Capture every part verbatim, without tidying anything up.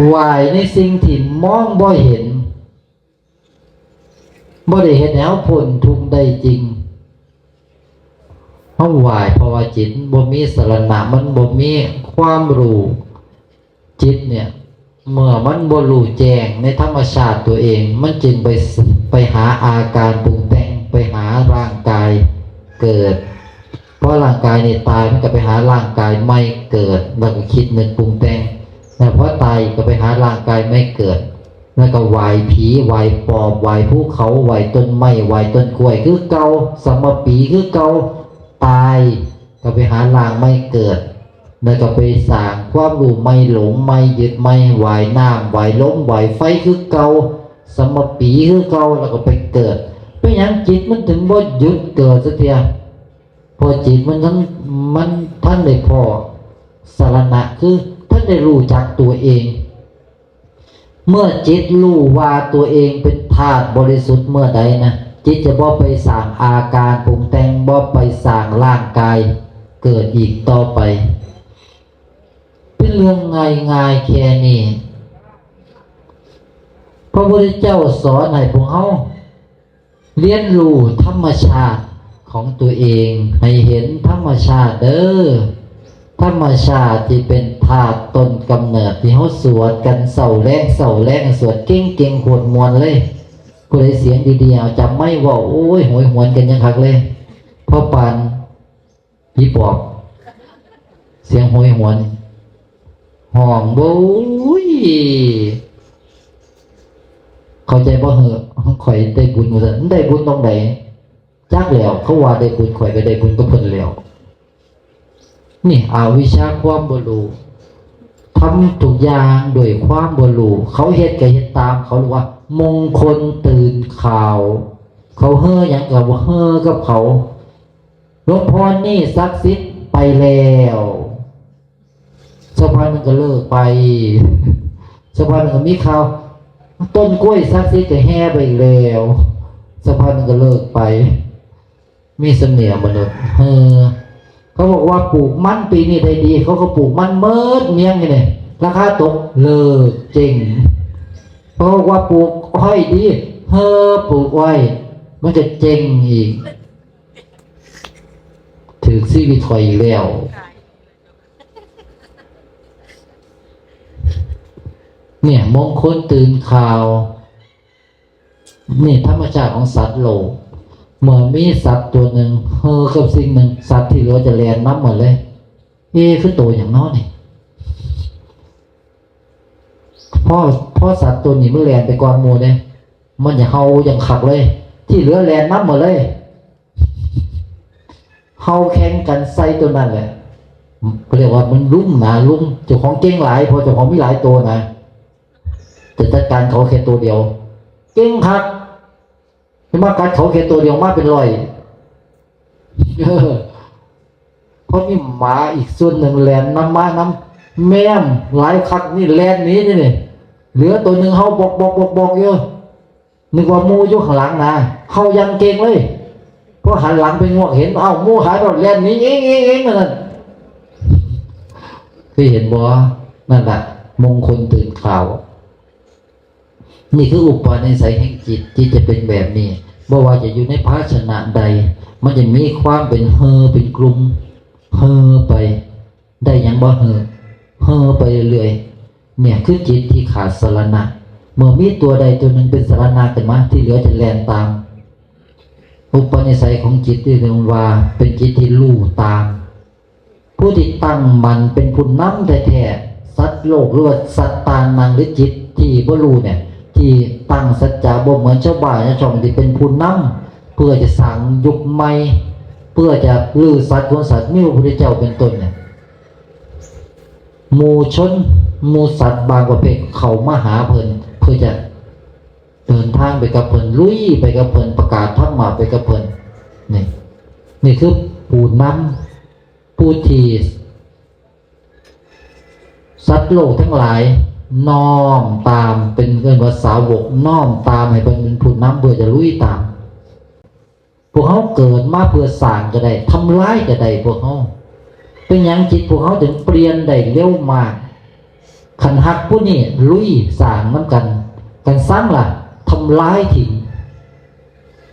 ไหว้ในสิ่งที่มองบ่เห็น บ่ได้เฮ็ดให้เราพ้นทุกข์ได้จริง เราไหว้เพราะว่าจิตบ่มีสรณะ มันบ่มีความรู้ จิตเนี่ย เมื่อมันบ่รู้แจ้งในธรรมชาติตัวเอง มันจึงไป ไปหาอาการปรุงแต่ง ไปหาร่างกายเกิด พอร่างกายนี่ตาย มันก็ไปหาร่างกายใหม่เกิด แล้วก็คิดนึกปรุงแต่ง แล้วพอตายก็ไปหาร่างกายใหม่เกิด แล้วก็ไหว้ผี ไหว้ปอบ ไหว้ภูเขา ไหว้ต้นไม้ ไหว้ต้นกล้วยคือเก่า สมปีคือเก่า ตายก็ไปหาร่างใหม่เกิด แล้วก็ไปสร้างความรู้ใหม่ หลงใหม่ ยึดใหม่ ไหว้น้ำ ไหว้ลม ไหว้ไฟคือเก่า สมปีคือเก่า แล้วก็ไปเกิด เป็นหยังจิตมันถึงบ่หยุดเกิดสักเทื่อ เพราะจิตมันทั้ง มันทันได้พ้อสรณะ คือทันได้รู้จักตัวเอง เมื่อจิตรู้ว่าตัวเองเป็นธาตุบริสุทธิ์เมื่อใดนะ จิตจะบ่ไปสร้างอาการปรุงแต่ง บ่ไปสร้างร่างกายเกิดอีกต่อไป เป็นเรื่องง่ายๆแค่นี้ พระพุทธเจ้าสอนให้พวกเราเรียนรู้ธรรมชาติของตัวเอง ให้เห็นธรรมชาติเด้อ ธรรมชาติที่เป็นธาตุต้นกำเนิดที่เราสวดกันเช้าแลงเช้าแลง สวดเก่งๆ โคตรม่วนเลย ผู้ใดเสียงดีๆ เอาจับไมค์เว้า โอ้ย โหยหวนกันยังคักเลย พอปานผีปอบ เสียงโหยหวน ฮ้อง โอ้ย เข้าใจบ่เหอะ ข่อยได้บุญว่าซั่น ได้บุญตรงใด จักแล้ว เขาว่าได้บุญ ข่อยก็ได้บุญกับเพิ่นแล้ว นี่อวิชชาความบ่รู้ ทำทุกอย่างด้วยความบ่รู้ เขาเฮ็ดก็เฮ็ดตาม เขาเรียกว่ามงคลตื่นข่าว เขาเฮ่อหยังก็เฮ่อกับเขา หลวงพ่อนี่ศักดิ์สิทธิ์ไปแล้ว สักพักหนึ่งก็เลิกไป สักพักหนึ่งก็มีข่าว ต้นกล้วยศักดิ์สิทธิ์ก็แห้ไปอีกแล้ว สักพักหนึ่งก็เลิกไป มีเสน่ห์มนุษย์ เออ เขาบอกว่าปลูกมันปีนี้ได้ดี เขาก็ปลูกมันเมิดเมียงนี่เนี่ย ราคาตก เลิก เจ๊ง เขาบอกว่าปลูกอ้อยดี เฮ้อ ปลูกอ้อย มันก็เจ๊งอีก ถือชีวิตข่อยอีกแล้ว เนี่ย มงคลตื่นข่าว นี่ธรรมชาติของสัตว์โลก เมื่อมีสัตว์ตัวหนึ่ง เฮอกับสิ่งหนึ่ง สัตว์ที่เหลือจะแล่นนำหมดเลย เอ๊ะ คือตัวอย่างน้อยนี่ พอ พอสัตว์ตัวนี้มันแล่นไปก่อนหมู่เนี่ย มันจะเฮาอย่างคักเลย ที่เหลือแล่นนำหมดเลย เฮาแข่งกันใส่ตัวนั้นแหละ เขาเรียกว่ามันลุ่มนะ ลุ่ม เจ้าของเก่งหลาย เพราะเจ้าของมีหลายตัวนะ จะจัดการเขาแค่ตัวเดียว เก่งคัก จะมากัดเขาแค่ตัวเดียวมาเป็นร้อย เออ เพราะมีหมาอีกส่วนหนึ่งแล่นนำมานำ แม่มหลายคักนี่แล่นหนีนี่นี่ เหลือตัวหนึ่งเฮาบอกบอกบอกบอกอยู่ นึกว่าหมู่อยู่ข้างหลังนะ เฮายังเก่งเลย พอหันหลังไปงวกเห็น เอ้า หมู่หายไปแล้ว แล่นหนีเองเองเองนั่นน่ะ เคยเห็นบ่ นั่นแหละ มงคลตื่นข่าว นี่คืออุปนิสัยแห่งจิต จิตจะเป็นแบบนี้ บ่ว่าจะอยู่ในภาชนะใด มันจะมีความเป็นเฮอเป็นกลุ่ม เฮอไป ได้หยังบ่เฮอ เฮอไปเรื่อยๆ เนี่ยคือจิตที่ขาดสรณะ เมื่อมีตัวใดตัวหนึ่งเป็นสรณะขึ้นมา ที่เหลือจะแล่นตาม อุปนิสัยของจิตที่เรียกว่าเป็นจิตที่รู้ตาม ผู้ที่ตั้งมั่นเป็นผู้นำแท้ๆ สัตว์โลกหรือว่าสัตตานัง หรือจิตที่บ่รู้เนี่ย ที่ตั้งสัจจะบ่เหมือนชาวบ้านชาวช่องที่เป็นผู้นำ เพื่อจะสร้างยุคใหม่ เพื่อจะลื้อสัตว์ขนสัตว์ มีพระพุทธเจ้าเป็นต้นเนี่ย หมู่ชน หมู่สัตว์บางประเภทเข้ามาหาเพิ่น เพื่อจะเดินทางไปกับเพิ่น ลุยไปกับเพิ่น ประกาศธรรมะไปกับเพิ่น นี่ นี่คือผู้นำ ผู้ที่สัตว์โลกทั้งหลายน้อมตาม เป็นเอิ้นว่าสาวก น้อมตามให้เพิ่นเป็นผู้นำ เพื่อจะลุยตาม พวกเฮาเกิดมาเพื่อสร้างก็ได้ ทำลายก็ได้ พวกเฮา เป็นหยังจิตพวกเฮาถึงเปลี่ยนได้เร็วมาก คันฮักผู้นี้ลุยสร้างนำกัน คันซังล่ะ ทำลายทิ้ง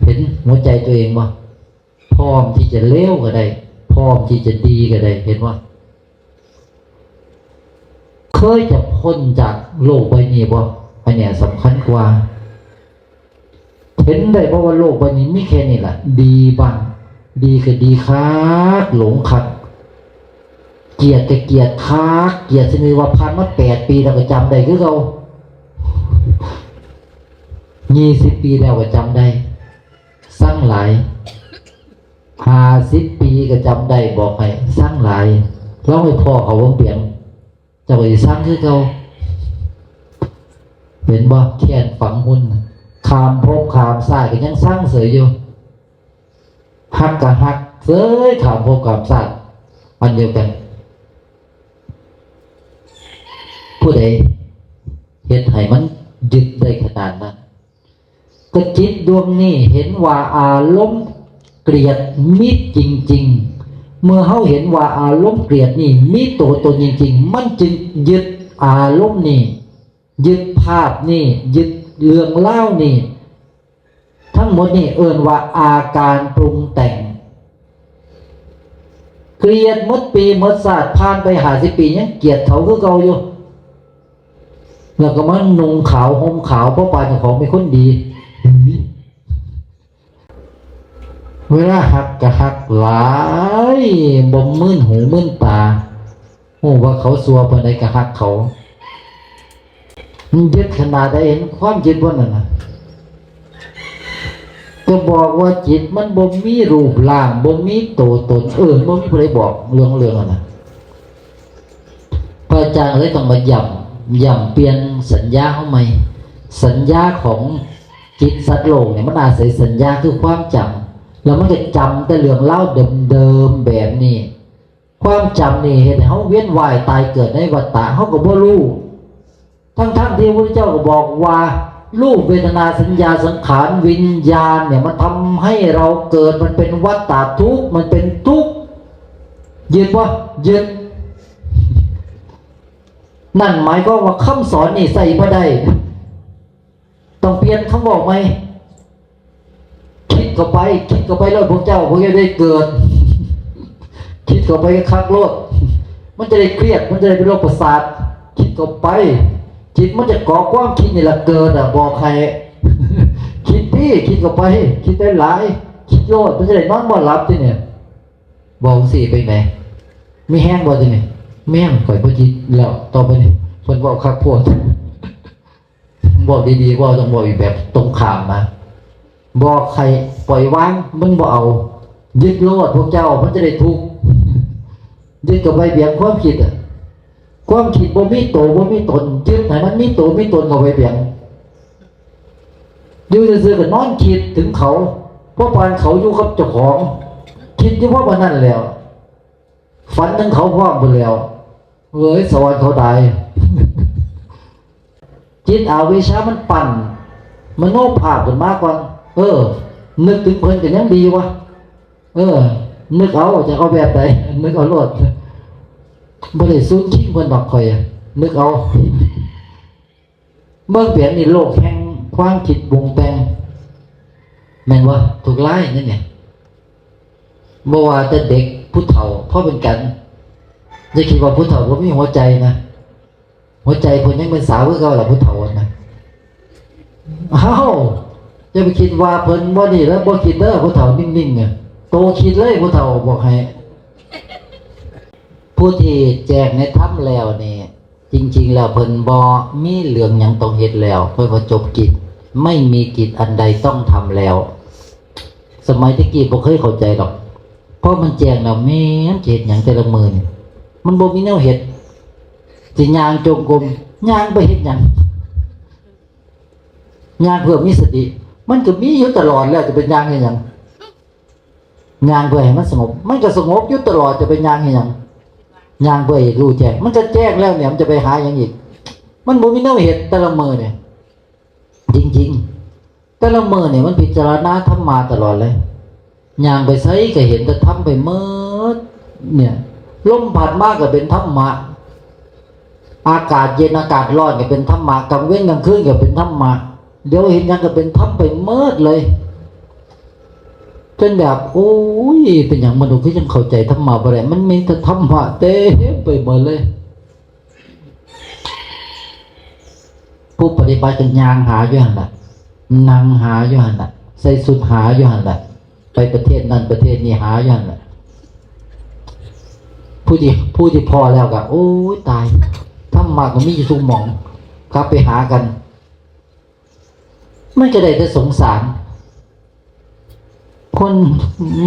เห็นหัวใจตัวเองบ่ พร้อมที่จะเลวก็ได้ พร้อมที่จะดีก็ได้ เห็นบ่ เคยจะพ้นจากโลกใบนี้บ่ อันเนี้ยสำคัญกว่า เห็นได้บ่ว่าโลกใบนี้มีแค่นี้ล่ะ ดีบ้าง ดีก็ดีคัก หลงคัก เกลียดก็เกลียดคัก เกลียดชนิดว่าผ่านมาแปดปีแล้วก็จำได้คือเก่า ยี่สิบปีแล้วก็จำได้ ซังหลาย ห้าสิบปีก็จำได้ บอกให้ซังหลาย ลองให้พ้อเขาเบิ่งเปียง เจ้าก็สิซังคือเก่า เห็นบ่ แค้นฝังหุ่นน่ะ ข้ามภพข้ามชาติก็ยังซังเสยอยู่ ฮักก็ฮักเสย ข้ามภพข้ามชาติ อันเดียวกัน ผู้ใดเฮ็ดให้มันยึดได้ขนาดนั้น ก็จิตดวงนี้เห็นว่าอารมณ์เกลียดมีจริงๆ เมื่อเฮาเห็นว่าอารมณ์เกลียดนี่มีตัวตนจริงๆ มันจึงยึดอารมณ์นี่ ยึดภาพนี่ ยึดเรื่องราวนี่ ทั้งหมดนี่เอิ้นว่าอาการปรุงแต่ง เกลียดหมดปีหมดชาติ ผ่านไปห้าสิบปียังเกลียดเขาคือเก่าอยู่ แล้วก็มานุ่งขาวห่มขาว เพราะปานเจ้าของเป็นคนดี เวลาฮักก็ฮักหลาย บ่มึนหูมึนตา ฮู้ว่าเขาซัวปานใดก็ฮักเขา มันยึดขนาดใด เห็นความยึดบ่นั่นน่ะ ก็บอกว่าจิตมันบ่มีรูปร่าง บ่มีตัวตน เออ บ่มีผู้ใดบอกเรื่อง เรื่องอันนั้น พระอาจารย์เลยต้องมาย้ำ ย้ำเปลี่ยนสัญญาเฮาใหม่ สัญญาของจิตสัตว์โลกเนี่ย มันอาศัยสัญญาคือความจำ แล้วมันก็จำแต่เรื่องราวเดิมๆแบบนี้ ความจำนี่เฮ็ดให้เฮาเวียนว่ายตายเกิดในวัฏฏะ เฮาก็บ่รู้ ทั้งๆที่พระพุทธเจ้าก็บอกว่า รูป เวทนา สัญญา สังขาร วิญญาณเนี่ย มันทำให้เราเกิด มันเป็นวัฏฏะทุกข์ มันเป็นทุกข์ ยึดบ่ ยึด นั่นหมายความว่าคำสอนนี่ใช้บ่ได้ ต้องเปลี่ยนคำเว้าใหม่ คิดเข้าไป คิดเข้าไปโลดพวกเจ้า พวกเจ้าได้เกิด คิดเข้าไปคักโลด มันจะได้เครียด มันจะได้เป็นโรคประสาท คิดเข้าไป จิตมันจะก่อความคิดนี่ล่ะเกิดอะ บอกให้ คิดติ คิดเข้าไป คิดหลายๆ คิดโลด มันจะได้นอนบ่หลับติเนี่ย บอกจั่งซี้เป็นไง มีแฮงบ่ติเนี่ย มีแฮง ข่อยบ่คิดแล้ว ต่อไปนี้ เพิ่นเว้าคักโพด บอกดีๆ เว้าต้องบอกอีกแบบตรงข้ามนะ บอกให้ปล่อยวาง มึงบ่เอา ยึดโลดพวกเจ้า มันจะได้ทุกข์ ยึดเข้าไปเบียงความคิดอะ ความคิดบ่มีโตบ่มีตน ยึดให้มันมีโตมีตนเข้าไปเบียง อยู่ซื่อๆก็นอนคิดถึงเขา เพราะปานเขาอยู่กับเจ้าของ คิดอยู่เพราะว่านั่นแหล้ว ฝันถึงเขาพร้อมไปแล้ว เอ้ย สวรรค์เขาตาย จิตอวิชชามันปั่น มโนภาพขึ้นมาก่อน เออ นึกถึงเพิ่นก็ยังดีวะ เออ นึกเอา จะเอาแบบใด นึกเอาโลด บ่ได้สูงคิงเพิ่นดอก ข่อยอะ นึกเอา เมืองเปียงนี่โลกแห่งความคิดปรุงแต่ง แม่นบ่ ทุกรายนี่เนี่ย บ่ว่าแต่เด็กผู้เฒ่า พอเป็นกัน อย่าคิดว่าผู้เฒ่าบ่มีหัวใจนะ หัวใจเพิ่นยังเป็นสาวคือเก่าล่ะ ผู้เฒ่านะ เอ้า อย่าไปคิดว่าเพิ่นบ่นี่แล้ว บ่คิดเด้อ ผู้เฒ่านิ่งๆอะ โตคิดเลย ผู้เฒ่าบอกให้ ผู้ที่แจ้งในธรรมแล้วนี่ จริงๆ แล้วเพิ่นบ่มีเรื่องหยังต้องเฮ็ดแล้ว เพิ่นว่าจบกิจ ไม่มีกิจอันใดต้องทำแล้ว สมัยตะกี้บ่เคยเข้าใจดอก เพราะมันแจ้งแล้ว แม่นสิเฮ็ดหยังแต่ละมื้อนี่ มันบ่มีแนวเฮ็ด สิย่างจงกรม ย่างไปเฮ็ดหยัง ย่างเพื่อมีสติ มันก็มีอยู่ตลอดแล้ว จะไปย่างเฮ็ดหยัง ย่างเพื่อให้มันสงบ มันก็สงบอยู่ตลอด จะไปย่างเฮ็ดหยัง ย่างเพื่อให้รู้แจ้ง มันก็แจ้งแล้วเนี่ย มันจะไปหาหยังอีก มันบ่มีแนวเฮ็ดแต่ละมื้อเนี่ย จริงๆ แต่ละมื้อเนี่ยมันพิจารณาธรรมะตลอดเลย ย่างไปไสก็เห็นแต่ธรรมไปหมด เนี่ย ลมพัดมาก็เป็นธรรมะ อากาศเย็นอากาศร้อนก็เป็นธรรมะ กลางเว็นกลางคืนก็เป็นธรรมะ เดี๋ยวเห็นหยังก็เป็นธรรมไปหมดเลย จนแบบ โอ้ย เป็นหยังมนุษย์คือยังเข้าใจธรรมะบ่ได้ มันมีแต่ธรรมะเต็มไปหมดเลย ผู้ปฏิบัติก็ย่างหาอยู่หั่นล่ะ นั่งหาอยู่หั่นล่ะ ใส่ชุดหาอยู่หั่นล่ะ ไปประเทศนั้นประเทศนี้หาอยู่หั่นล่ะ ผู้ที่ ผู้ที่พ้อแล้วก็ โอ้ย ตาย ธรรมะก็มีอยู่ทุกหม่อง กลับไปหากัน มันก็ได้แต่สงสาร คน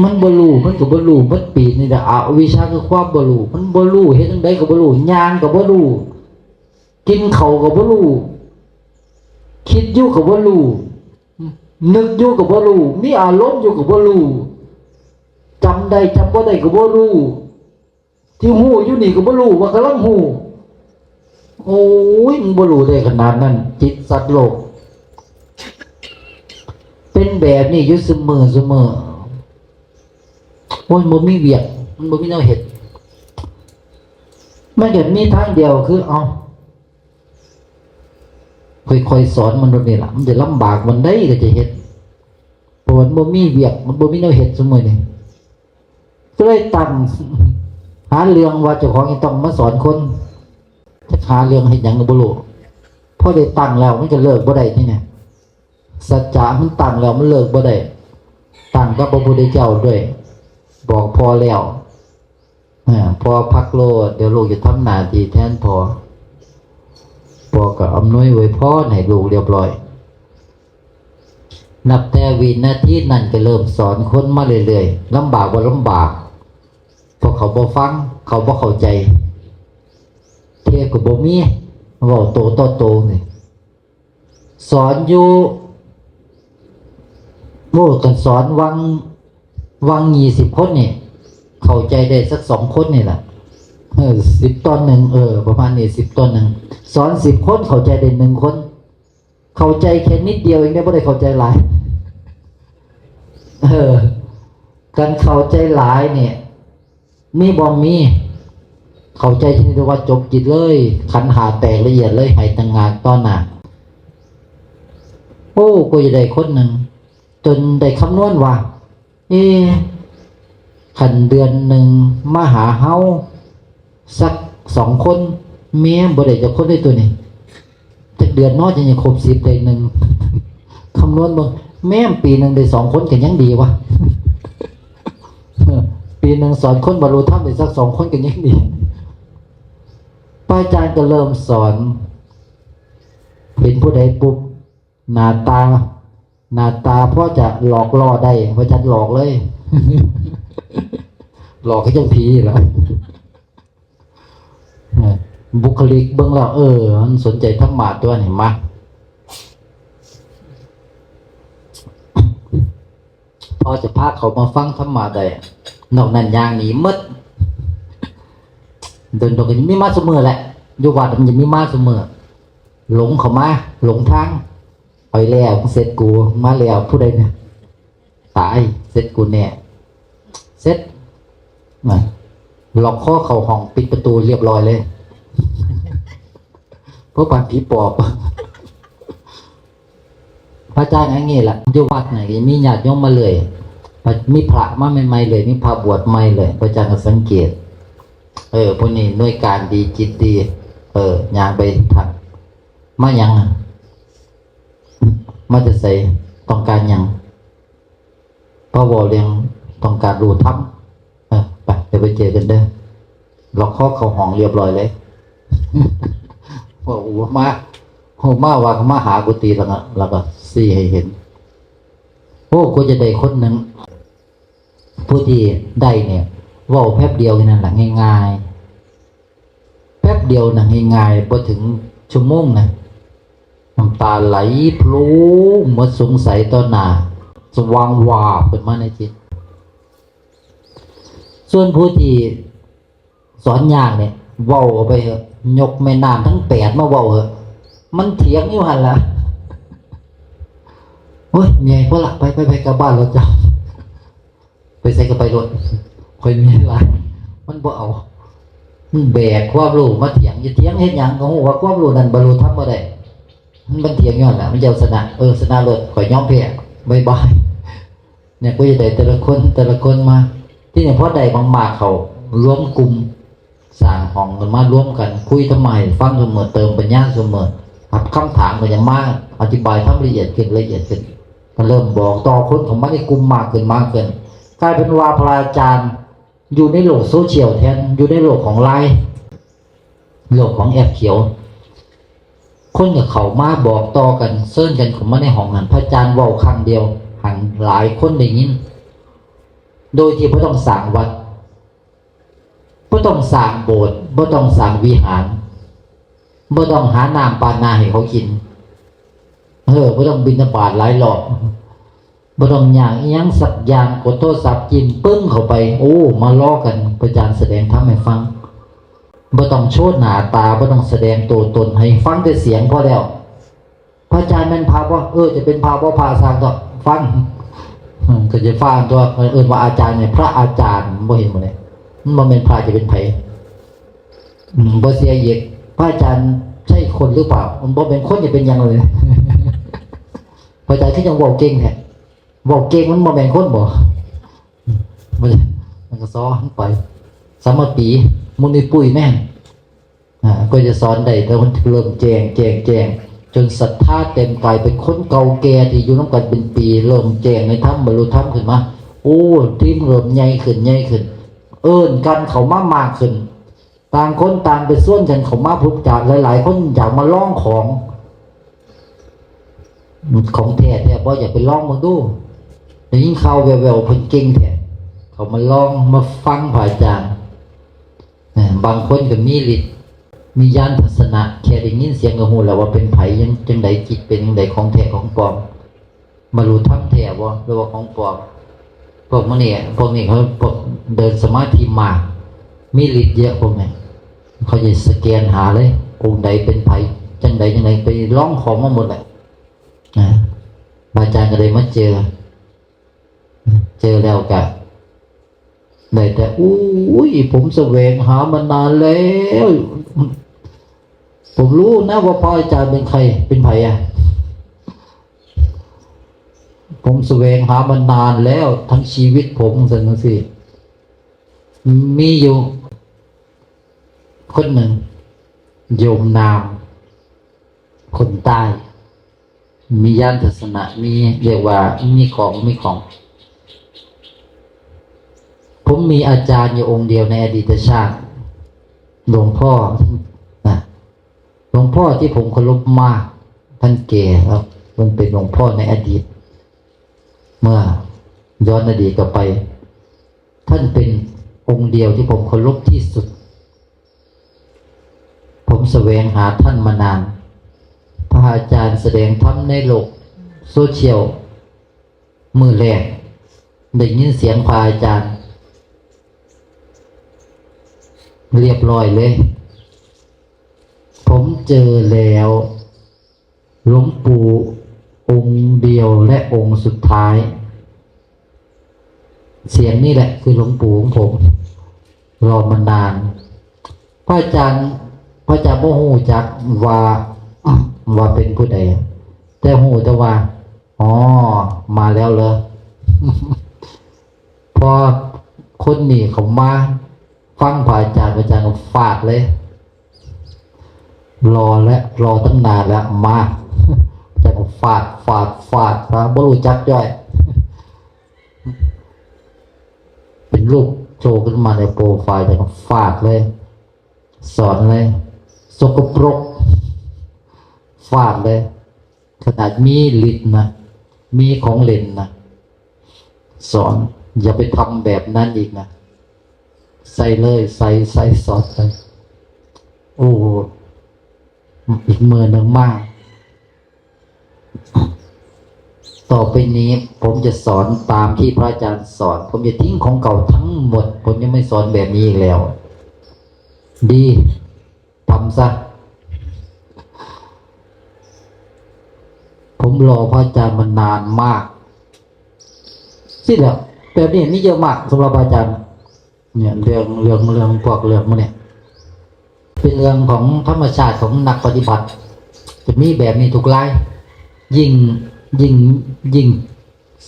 มันบ่รู้ มันก็บ่รู้ มันปีนี่แหละ อวิชชาคือความบ่รู้ มันบ่รู้ เฮ็ดจั่งใดก็บ่รู้ ย่างก็บ่รู้ กินข้าวก็บ่รู้ คิดอยู่ก็บ่รู้ นึกอยู่ก็บ่รู้ มีอารมณ์อยู่ก็บ่รู้ จำได้จำบ่ได้ก็บ่รู้ ที่ฮู้อยู่นี่ก็บ่รู้ว่ากำลังฮู้ โอ้ย มันบ่รู้ได้ขนาดนั้น จิตสัตว์โลก เป็นแบบนี้อยู่ซุมื้อซุมื้อ โอ้ย บ่มีเวียก มันบ่มีแนวเฮ็ด มันก็มีทางเดียวคือ เอา ค่อยๆสอนมันโลดนี่ล่ะ มันจะลำบากวันใดก็จะเฮ็ด เพราะมันบ่มีเวียก มันบ่มีแนวเฮ็ดซุมื้อนี้ ก็เลยตั้งหาเรื่องว่าเจ้าของจะต้องมาสอนคน จะหาเรื่องเฮ็ดหยังก็บ่รู้ พอได้ตั้งแล้วมันก็เลิกบ่ได้ทีนี้ สัจจะมันตั้งแล้วมันเลิกบ่ได้ ตั้งกับพระพุทธเจ้าด้วย บอกพ่อแล้ว อ่า พ่อพักโลด เดี๋ยวลูกจะทำหน้าที่แทนพ่อ พ่อก็อำนวยอวยพรให้ลูกเรียบร้อย นับแต่วินาทีนั้นก็เริ่มสอนคนมาเรื่อยๆ ลำบากบ่ลำบาก เพราะเขาบ่ฟัง เขาบ่เข้าใจ เทปก็บ่มี เว้าโตต่อโตนี่ สอนอยู่ โอ้ กันสอนวัง วังยี่สิบคนนี่ เข้าใจได้สักสองคนนี่แหละ เออ สิบตอนหนึ่ง เออ ประมาณนี้ สิบตอนหนึ่ง สอนสิบคน เข้าใจได้หนึ่งคน เข้าใจแค่นิดเดียวเองเนี่ย บ่ได้เข้าใจหลาย เออ การเข้าใจหลายเนี่ย มีบ่มี เข้าใจชนิดที่ว่าจบกิจเลย ขันธ์ห้าแตกละเอียดเลย ให้ต่างหากต่อหน้า โอ้ ก็จะได้คนหนึ่ง จนได้คำนวณว่า เอ๊ะ คันเดือนหนึ่งมาหาเฮาสักสองคน แม่นบ่ได้จักคนเลยตัวนี้ จักเดือนเนาะ จั่งจะครบสิบได้หนึ่ง คำนวณเบิ่ง แม่นปีหนึ่งได้สองคนก็ยังดีวะ ปีหนึ่งสอนคนบรรลุธรรมได้สักสองคนก็ยังดี พระอาจารย์ก็เริ่มสอน เห็นผู้ใดปุ๊บ หน้าตา หน้าตาพอจะหลอกล่อได้ พระอาจารย์หลอกเลย หลอกคือจั่งผีล่ะ เออ บุคลิกเบิ่งแล้ว เออ มันสนใจธรรมะตัวนี้ มา พอจะพาเขามาฟังธรรมะได้ นอกนั้นย่างหนีหมด โดนๆ ก็มีมาซุมื้อแหละ อยู่วัดมันจะมีมาซุมื้อ หลงเข้ามา หลงทาง ไปแล้ว เสร็จกู มาแล้ว ผู้ใดเนี่ย ตาย เสร็จกูแน่ เสร็จ น่ะ ล็อกคอเข้าห้อง ปิดประตูเรียบร้อยเลย เพราะปานผีปอบ พระอาจารย์อย่างนี้แหละ อยู่วัดไหนก็มีญาติโยมมาเลย มีพระมาใหม่ๆเลย มีพระบวชใหม่เลย พระอาจารย์ก็สังเกต เออ ผู้นี้หน่วยการดี จิตดี เออ ย่างไปทัก มาหยังอะ มาแต่ไส ต้องการหยัง พอเว้าเรื่องต้องการรู้ธรรม เออ ไป เดี๋ยวไปเจอกันเด้อ ล็อกคอเข้าห้องเรียบร้อยเลย บอกว่ามา โอ้ มาว่ามาหากุฏิแล้วก็ แล้วก็ชี้ให้เห็น โอ้ ก็จะได้คนหนึ่ง ผู้ที่ได้เนี่ย เว้าแป๊บเดียวแค่นั้นแหละ ง่ายๆ แป๊บเดียวนะ ง่ายๆ บ่ถึงชั่วโมงนะ น้ำตาไหลพรูหมดสงสัยต่อหน้า สว่างวาบขึ้นมาในจิต ส่วนผู้ที่สอนยากเนี่ย เว้าออกไปเถอะ ยกแม่น้ำทั้งแปดมาเว้าเถอะ มันเถียงอยู่หั่นล่ะ โอ้ย เมื่อยพอละ ไป ไป ไป กลับบ้านแล้วเจ้า ไปไสก็ไปโลด ข่อยเมื่อยหลาย มันบ่เอา มันแบกความรู้มาเถียง จะเถียงเฮ็ดหยัง ก็ฮู้ว่าความรู้นั้นบรรลุธรรมบ่ได้ มัน มันเถียงย้อนล่ะ มันจะเอาชนะ เออ ชนะโลด ข่อยยอมแพ้ บ๊ายบาย เนี่ย ก็จะได้แต่ละคน แต่ละคนมา ที่นี่พอได้มากๆ เข้า รวมกลุ่ม สร้างห้องกันมารวมกัน คุยธรรมะให้ฟังเสมอ เติมปัญญาเสมอ ครับ คำถามก็จะมา อธิบายธรรมละเอียดขึ้น ละเอียดขึ้น ก็เริ่มบอกต่อคนเข้ามาในกลุ่มมากขึ้น มากขึ้น กลายเป็นว่าพระอาจารย์อยู่ในโลกโซเชียลแทน อยู่ในโลกของไลน์ โลกของแอปเขียว คนก็เข้ามาบอกต่อกัน เชิญกันเข้ามาในห้องนั้น พระอาจารย์เว้าครั้งเดียว หั้นหลายคนได้ยิน โดยที่บ่ต้องสร้างวัด บ่ต้องสร้างโบสถ์ บ่ต้องสร้างวิหาร บ่ต้องหาน้ำปานาให้เขากิน เออ บ่ต้องบิณฑบาตหลายรอบ บ่ต้องยากอิหยังสักอย่าง กดโทรศัพท์จิ้มปึ้งเข้าไป โอ้ มารอกัน พระอาจารย์แสดงธรรมให้ฟัง บ่ต้องโชว์หน้าตา บ่ต้องแสดงตัวตน ให้ฟังแต่เสียงพอแล้ว พระอาจารย์แม่นพระบ่ เออ จะเป็นพระบ่พระช่างเถาะ ฟัง อืม ก็จะฟังตัว เอิ้นว่าอาจารย์เนี่ย พระอาจารย์ บ่เห็นบ่เนี่ย มันบ่แม่นพระจะเป็นไผ อืม บ่เสียอีก พระอาจารย์ใช่คนหรือเปล่า มันบ่เป็นคนจะเป็นหยังเลย พระอาจารย์คือจั่งเว้าเก่งแท้ เว้าเก่งมันบ่แม่นคนบ่ มัน มันก็สอนไป สามัคคี มุนิปุ้ยแม่น อ่า ก็จะสอนได้ แต่มันเริ่มแจ้ง แจ้ง แจ้ง จนศรัทธาเต็มกาย เป็นคนเก่าแก่ที่อยู่นำกันเป็นปี เริ่มแจ้งในธรรม บรรลุธรรมขึ้นมา โอ้ ทีมเริ่มใหญ่ขึ้น ใหญ่ขึ้น เอิ้นกันเข้ามามากขึ้น ต่างคนต่างไปชวนกันเข้ามาพบปะ หลายๆ คนอยากมาลองของ ของแท้แท้บ่ อยากไปลองเบิ่งดู ได้ยินข่าวแว่วๆ เพิ่นเก่งแท้ เขามาลองมาฟังพระอาจารย์ อ่า บางคนก็มีฤทธิ์ มีญาณทัศนะ แค่ได้ยินเสียงก็ฮู้แล้วว่าเป็นไผ ยังจั่งใด จิตเป็นจั่งใด ของแท้ของปลอม บรรลุธรรมแท้บ่ หรือว่าของปลอม พวกมันนี่ พวกนี้เขา พวกเดินสมาธิมาก มีฤทธิ์เยอะพวกนี้ เขาจะสแกนหาเลย องค์ใดเป็นไผ จั่งใดจั่งใด ไปลองของมาหมดแหละ นะ พระอาจารย์ก็เลยมาเจอ เจอแล้วก็ได้แต่ "อุ้ย ผมแสวงหามานานแล้ว ผมรู้นะว่าพระอาจารย์เป็นใคร เป็นไผอะ ผมแสวงหามานานแล้ว ทั้งชีวิตผม" ซั่นจั่งซี้ มีอยู่คนหนึ่ง โยมนาม คนใต้ มีญาณทัศนะ มี เรียกว่ามีของ มีของ ผมมีอาจารย์อยู่องค์เดียวในอดีตชาติ หลวงพ่อนะ หลวงพ่อที่ผมเคารพมาก ท่านแก่แล้ว มันเป็นหลวงพ่อในอดีต เมื่อย้อนอดีตกลับไป ท่านเป็นองค์เดียวที่ผมเคารพที่สุด ผมแสวงหาท่านมานาน พระอาจารย์แสดงธรรมในโลกโซเชียล มื้อแรก ได้ยินเสียงพระอาจารย์ เรียบร้อยเลย ผมเจอแล้ว หลวงปู่องค์เดียวและองค์สุดท้าย เสียงนี่แหละคือหลวงปู่ของผม รอมานาน พระอาจารย์ พระอาจารย์บ่ฮู้จักว่า ว่าเป็นผู้ใด แต่ฮู้แต่ว่า อ๋อ มาแล้วเหรอ พอคนนี้เขามาฟังพระอาจารย์ พระอาจารย์ก็ฟาดเลย รอแล้ว รอตั้งนานแล้ว มา พระอาจารย์ก็ฟาด ฟาด ฟาด พระบ่รู้จักย่อย เป็นรูปโชว์ขึ้นมาในโปรไฟล์ แล้วก็ฟาดเลย สอนเลย สกปรก ฟาดเลย ขนาดมีฤทธิ์นะ มีของเล่นนะ สอน อย่าไปทำแบบนั้นอีกนะ ใส่เลย ใส่ ใส่ สอนไป โอ้ อีกมื้อหนึ่งมา ต่อไปนี้ผมจะสอนตามที่พระอาจารย์สอน ผมจะทิ้งของเก่าทั้งหมด ผมจะไม่สอนแบบนี้อีกแล้ว ดี ทำซะ ผมรอพระอาจารย์มานานมาก สิแหละ แบบนี้มีเยอะมากสำหรับพระอาจารย์ เนี่ย เรื่อง เรื่อง เรื่องพวกเรื่องพวกเนี่ย เป็นเรื่องของธรรมชาติของนักปฏิบัติ จะมีแบบนี้ทุกราย ยิ่ง ยิ่ง ยิ่ง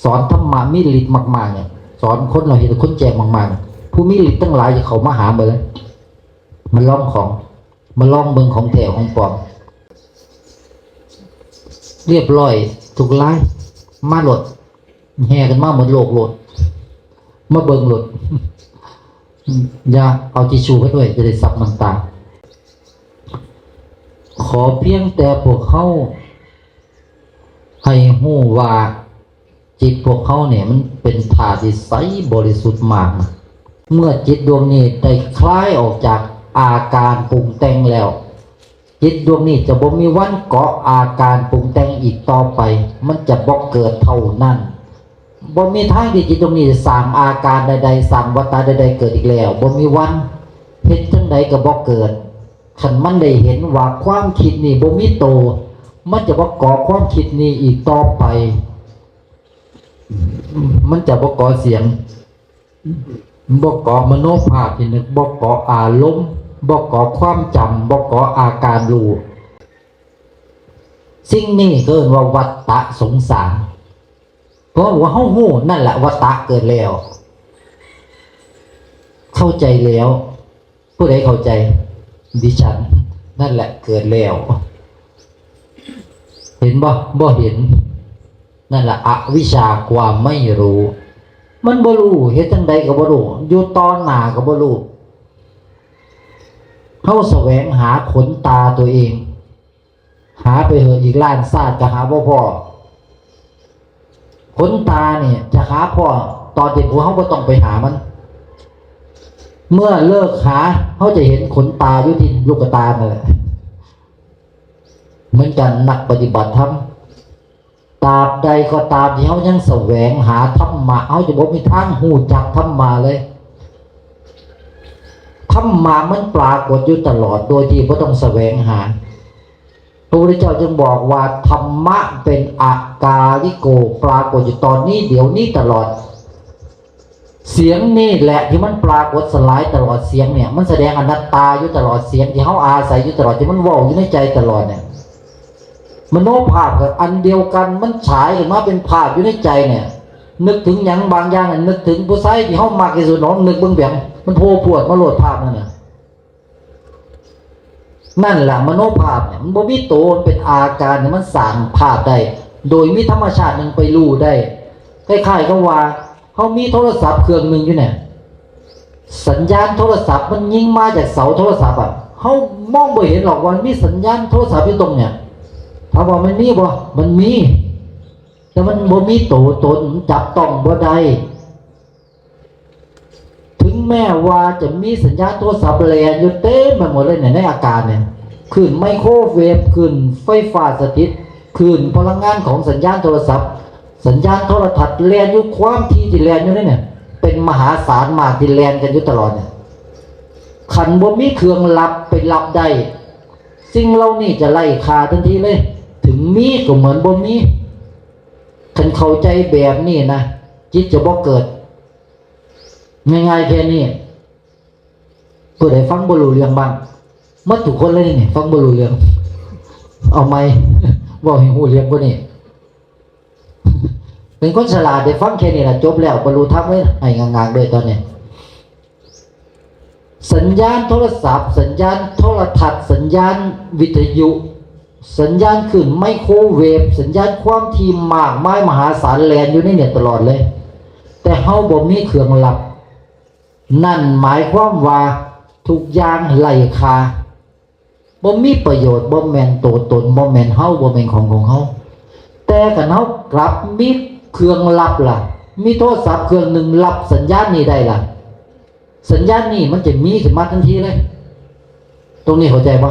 สอนธรรมะมีฤทธิ์มากๆเนี่ย สอนคนเราเห็นคนแจ้งมากๆเนี่ย ผู้มีฤทธิ์ทั้งหลายจะเข้ามาหาหมดเลย มาลองของ มาลองเบิ่งของแท้ของปลอม เรียบร้อยทุกราย มาโลด แห่กันมาหมดโลกโลด มาเบิ่งโลด อย่าเอาทิชชู่ไปด้วย จะได้ซับน้ำตา ขอเพียงแต่พวกเขาให้รู้ว่า จิตพวกเขาเนี่ยมันเป็นธาตุที่ใสบริสุทธิ์มากนะ เมื่อจิตดวงนี้ได้คลายออกจากอาการปรุงแต่งแล้ว จิตดวงนี้จะบ่มีวันเกาะอาการปรุงแต่งอีกต่อไป มันจะบ่เกิดเท่านั้น บ่มีทางที่จิตดวงนี้จะสร้างอาการใดๆ สร้างวัฏฏะใดๆ เกิดอีกแล้ว บ่มีวัน เฮ็ดจั่งใดก็บ่เกิด คันมันได้เห็นว่าความคิดนี่บ่มีโต มันจะบ่เกาะความคิดนี่อีกต่อไป มันจะบ่เกาะเสียง บ่เกาะมโนภาพที่นึก บ่เกาะอารมณ์ บ่เกาะความจำ บ่เกาะอาการรู้ สิ่งนี้เอิ้นว่าวัฏฏะสงสาร เพราะว่าเฮาฮู้นั่นแหละวัฏฏะเกิดแล้ว เข้าใจแล้ว ผู้ใดเข้าใจ ดิฉัน นั่นแหละเกิดแล้ว เห็นบ่ บ่เห็น นั่นแหละอวิชชาความไม่รู้ มันบ่รู้ เฮ็ดจั่งใดก็บ่รู้ อยู่ต่อหน้าก็บ่รู้ เฮาแสวงหาขนตาตัวเอง หาไปเหอะ อีกล้านชาติก็หาบ่พ้อ ขนตาเนี่ยจะหาพ้อตอนที่พวกเฮาบ่ต้องไปหามัน เมื่อเลิกหา เฮาจะเห็นขนตาอยู่ที่ลูกตานั่นแหละ เหมือนกัน นักปฏิบัติธรรม ตราบใดก็ตามที่เฮายังแสวงหาธรรมะ เฮาจะบ่มีทางฮู้จักธรรมะเลย ธรรมะมันปรากฏอยู่ตลอดโดยที่บ่ต้องแสวงหา พระพุทธเจ้าจึงบอกว่าธรรมะเป็นอากาลิโก ปรากฏอยู่ตอนนี้เดี๋ยวนี้ตลอด เสียงนี่แหละที่มันปรากฏสลายตลอดเสียงเนี่ย มันแสดงอนัตตาอยู่ตลอดเสียงที่เฮาอาศัยอยู่ตลอด ที่มันเว้าอยู่ในใจตลอดเนี่ย มโนภาพก็อันเดียวกัน มันฉายขึ้นมาเป็นภาพอยู่ในใจเนี่ย นึกถึงหยังบางอย่างน่ะ นึกถึงผู้ชายที่เฮามักที่สุดเนาะ นึกเบิ่งเปียง มันโผล่พรวดมาโลดภาพนั่นน่ะ นั่นแหละมโนภาพเนี่ย มันบ่มีโต มันเป็นอาการเนี่ย มันสร้างภาพได้ โดยมีธรรมชาติหนึ่งไปรู้ได้ คล้ายๆกับว่าเฮามีโทรศัพท์เครื่องหนึ่งอยู่เนี่ย สัญญาณโทรศัพท์มันยิงมาจากเสาโทรศัพท์อ่ะ เฮามองบ่เห็นหรอกว่ามันมีสัญญาณโทรศัพท์อยู่ตรงเนี่ย ถามว่ามันมีบ่ มันมี แต่มันบ่มีโตตน มันจับต้องบ่ได้ ถึงแม้ว่าจะมีสัญญาณโทรศัพท์แล่นอยู่เต็มไปหมดเลยเนี่ย ในอากาศเนี่ย คลื่นไมโครเวฟ คลื่นไฟฟ้าสถิต คลื่นพลังงานของสัญญาณโทรศัพท์ สัญญาณโทรทัศน์แล่นอยู่ ความถี่ที่แล่นอยู่นี่เนี่ย เป็นมหาศาลมากที่แล่นกันอยู่ตลอดเนี่ย คันบ่มีเครื่องรับไปรับได้ สิ่งเหล่านี้จะไร้ค่าทันทีเลย ถึงมีก็เหมือนบ่มี คันเข้าใจแบบนี้นะ จิตจะบ่เกิด ง่ายๆแค่นี้ ผู้ใดฟังบ่รู้เรื่องบ้าง หมดทุกคนเลยนี่ ฟังบ่รู้เรื่อง เอาใหม่ เว้าให้ฮู้เรื่องกว่านี้ เป็นคนฉลาด ได้ฟังแค่นี้ล่ะ จบแล้ว บรรลุธรรมเลย ให้งางๆเลยตอนนี้ สัญญาณโทรศัพท์ สัญญาณโทรทัศน์ สัญญาณวิทยุ สัญญาณคลื่นไมโครเวฟ สัญญาณความถี่มากมายมหาศาลแล่นอยู่ในเนี่ยตลอดเลย แต่เฮาบ่มีเครื่องรับ นั่นหมายความว่าทุกอย่างไร้ค่า บ่มีประโยชน์ บ่แม่นโตตน บ่แม่นเฮา บ่แม่นของของเฮา แต่คันเฮากลับมีเครื่องรับล่ะ มีโทรศัพท์เครื่องหนึ่งรับสัญญาณนี้ได้ล่ะ สัญญาณนี้มันจะมีขึ้นมาทันทีเลย ตรงนี้เข้าใจบ่